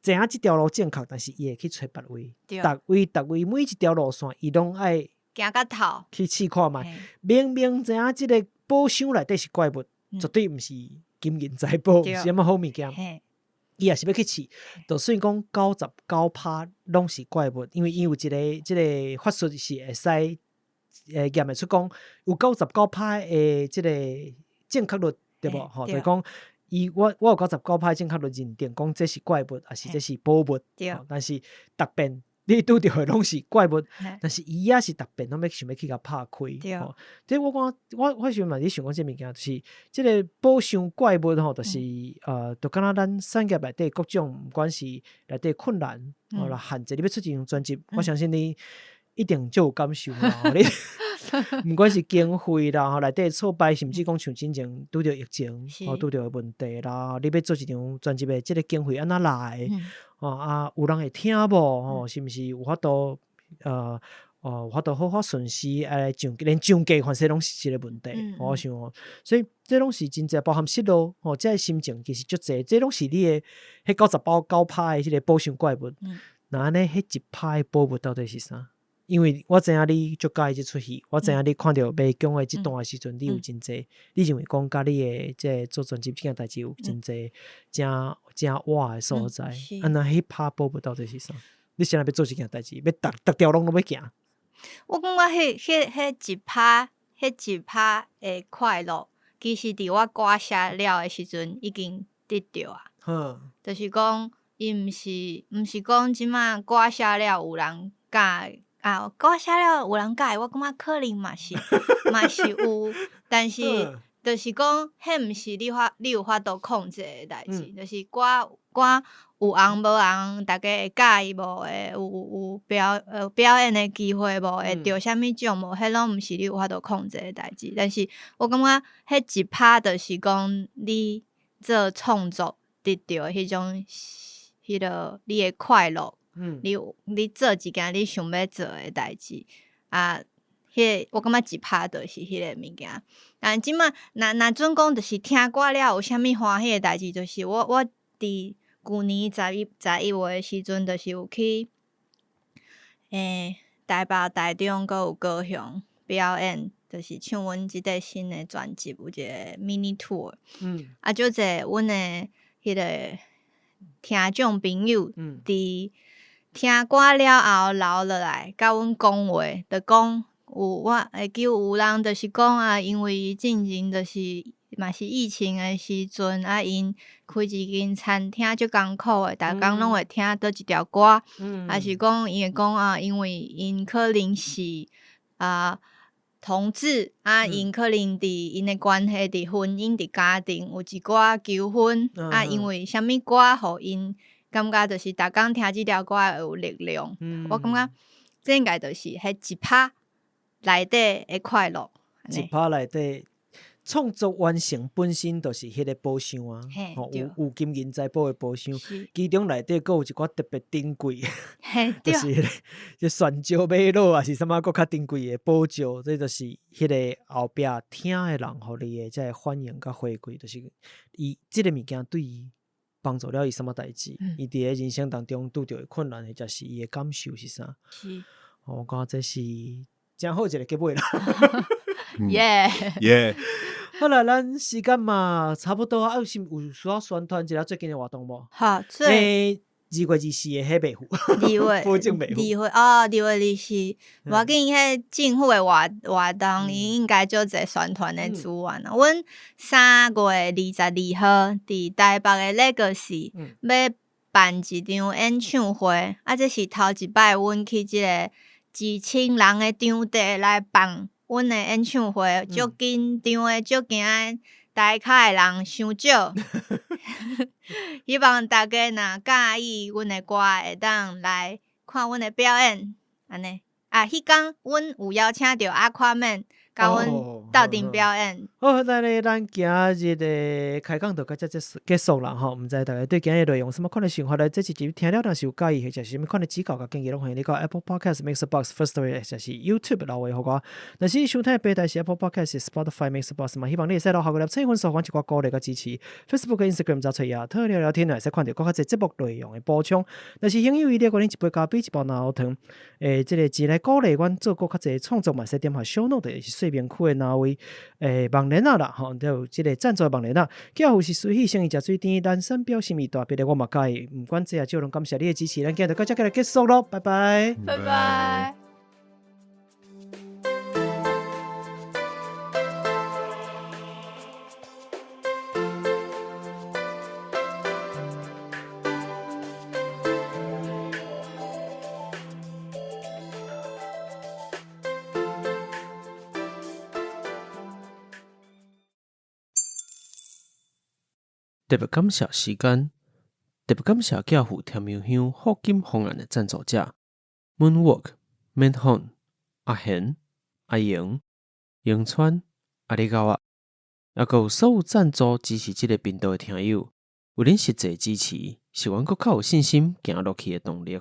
知影這條路正確，但是伊會去揣別位，逐位逐位每一條路線，伊攏愛行到透去試看覓，明明知影這个寶箱內底是怪物，絕對毋是金銀財寶，毋是啥物好物件。伊也是欲去試，就算講99%攏是怪物，因為伊有一个這个法術是會使驗會出講有99%的這个正確率，對無？吼，就是講伊我有99%正確率認定講這是怪物，抑是這是寶物。但是逐遍你拄著的攏是怪物，但是伊也是逐遍攏欲想欲去共拍開。吼，這我講我時陣嘛佇想講這物件，就是這个寶箱怪物吼，就是就敢若咱產業內底各種，毋管是內底困難，吼啦限制，你欲出一張專輯，我相信你一定足有感受啦。你毋管是經費啦，吼內底挫敗，甚至講像之前拄著疫情，吼拄著問題啦，你欲做一張專輯的這个經費按怎來？吼啊，有人會聽無？吼，是毋是有法度？有法度好好順勢來上，連上架反正攏是一個問題。我想哦，所以這攏是真濟包含失落，吼，這个心情其實足濟，這攏是你的彼99%的彼个寶箱怪物。若按呢，彼1%的寶物到底是啥？因為我知影你足佮意這齣戲，我知影你看著迷宮的這段的時陣，你有真濟，你認為講佮你的這个做專輯這件代誌有真濟誠誠活的所在。啊，那彼趴寶物到底是啥？你現在欲做這件代誌，欲逐逐條路攏欲行？我感覺彼一趴，彼一趴的快樂，其實佇我歌寫了的時陣已經得著啊。就是講，伊毋是講這馬歌寫了有人佮意啊，歌寫了有人佮意，我感覺可能嘛是有，但是就是講，彼毋是你有法度控制的代誌，就是歌歌有紅無紅，大家會佮意無？會有表演的機會無？會著啥物獎無？彼攏毋是你有法度控制的代誌。但是我感覺彼一趴就是講你做創作得著的彼種，彼个你的快樂。你做一件你想欲做的代誌啊，彼個我感覺一拍就是彼個物件。但這馬若若準講就是聽歌了有啥物歡喜的代誌，就是我佇舊年11月的時陣，就是有去台北、台中，閣有高雄表演，就是唱阮這塊新的專輯，有一個 mini tour。啊，足濟阮的彼個聽眾朋友，佇聽歌了後留落來，佮阮講話，就講有我會記有人就是講啊，因為進前就是嘛是疫情的時陣，啊，𪜶開一間餐廳足艱苦的，逐工攏會聽佗一條歌，抑是講伊會講啊，因為𪜶可能是同志，啊，𪜶可能佇𪜶的關係、佇婚姻、佇家庭有一寡糾紛，啊，因為啥物歌予𪜶感覺就是逐工聽這條歌會有力量。我感覺這應該就是彼一拍內底的快樂。一拍內底創作完成本身就是彼個寶箱啊，吼，有金銀財寶的寶箱，其中內底閣有一寡特別珍貴，就是彼個這旋石瑪瑙抑是啥物閣較珍貴的寶石，這就是彼個後壁聽的人予你的這个反應佮回饋，就是伊這个物件對伊幫助了伊啥物代誌，伊佇咧人生當中拄著的困難，或者是伊的感受是啥？我感覺這是誠好一個結尾啦。耶耶！好啦，咱時間嘛差不多啊，有是有需要宣傳一下最近的活動無？好，最2月24的彼袂赴，二月保證袂赴。二月哦，2月24，無要緊，彼政府的活動，伊應該足濟宣傳的資源啊。阮3月22號佇台北的 Legacy 欲辦一場演唱會，啊，這是頭一擺阮去這个一千人的場地來辦阮的演唱會，足緊張的，足驚台跤的人傷少。希望大家若佮意阮的歌，會當來看阮的表演，按呢。啊，彼工阮有邀請著阿誇曼，佮阮鬥陣表演。好，咱咧，咱今日的開講就到這結束啦吼。毋知大家對今日內容有啥物款的想法咧？這一集聽了若是有佮意，或者是啥物款的指教佮建議，攏歡迎你到 Apple Podcast、Mixerbox、Firstory 或者是 YouTube 留話予我。若是收聽的平台是 Apple Podcast、Spotify、Mixerbox 嘛，希望你會使留下個粒星分數，阮一寡鼓勵佮支持。Facebook、Instagram 找揣亞特聊聊天，會使看著閣較濟節目內容的補充。若是行有餘力，歡迎一杯咖啡、一包奶糖，這个錢來鼓勵阮做閣較濟創作嘛，會使點下 show note，是說明區的哪位網連仔啦，吼，就有這个贊助的網連仔。寄付是隨喜生意食水甜，南山表心意大筆的我嘛佮意，毋管濟抑少，攏感謝你的支持。咱今日就到這來結束囉，拜拜，拜拜。特別感謝時間，特別感謝寄付甜油香福金方案的贊助者：Moonwalk、Man Hong、阿賢、阿瑩、永川、阿里高啊，抑閣有所有贊助支持這个頻道的聽友，有恁實際支持，是阮閣較有信心行落去的動力。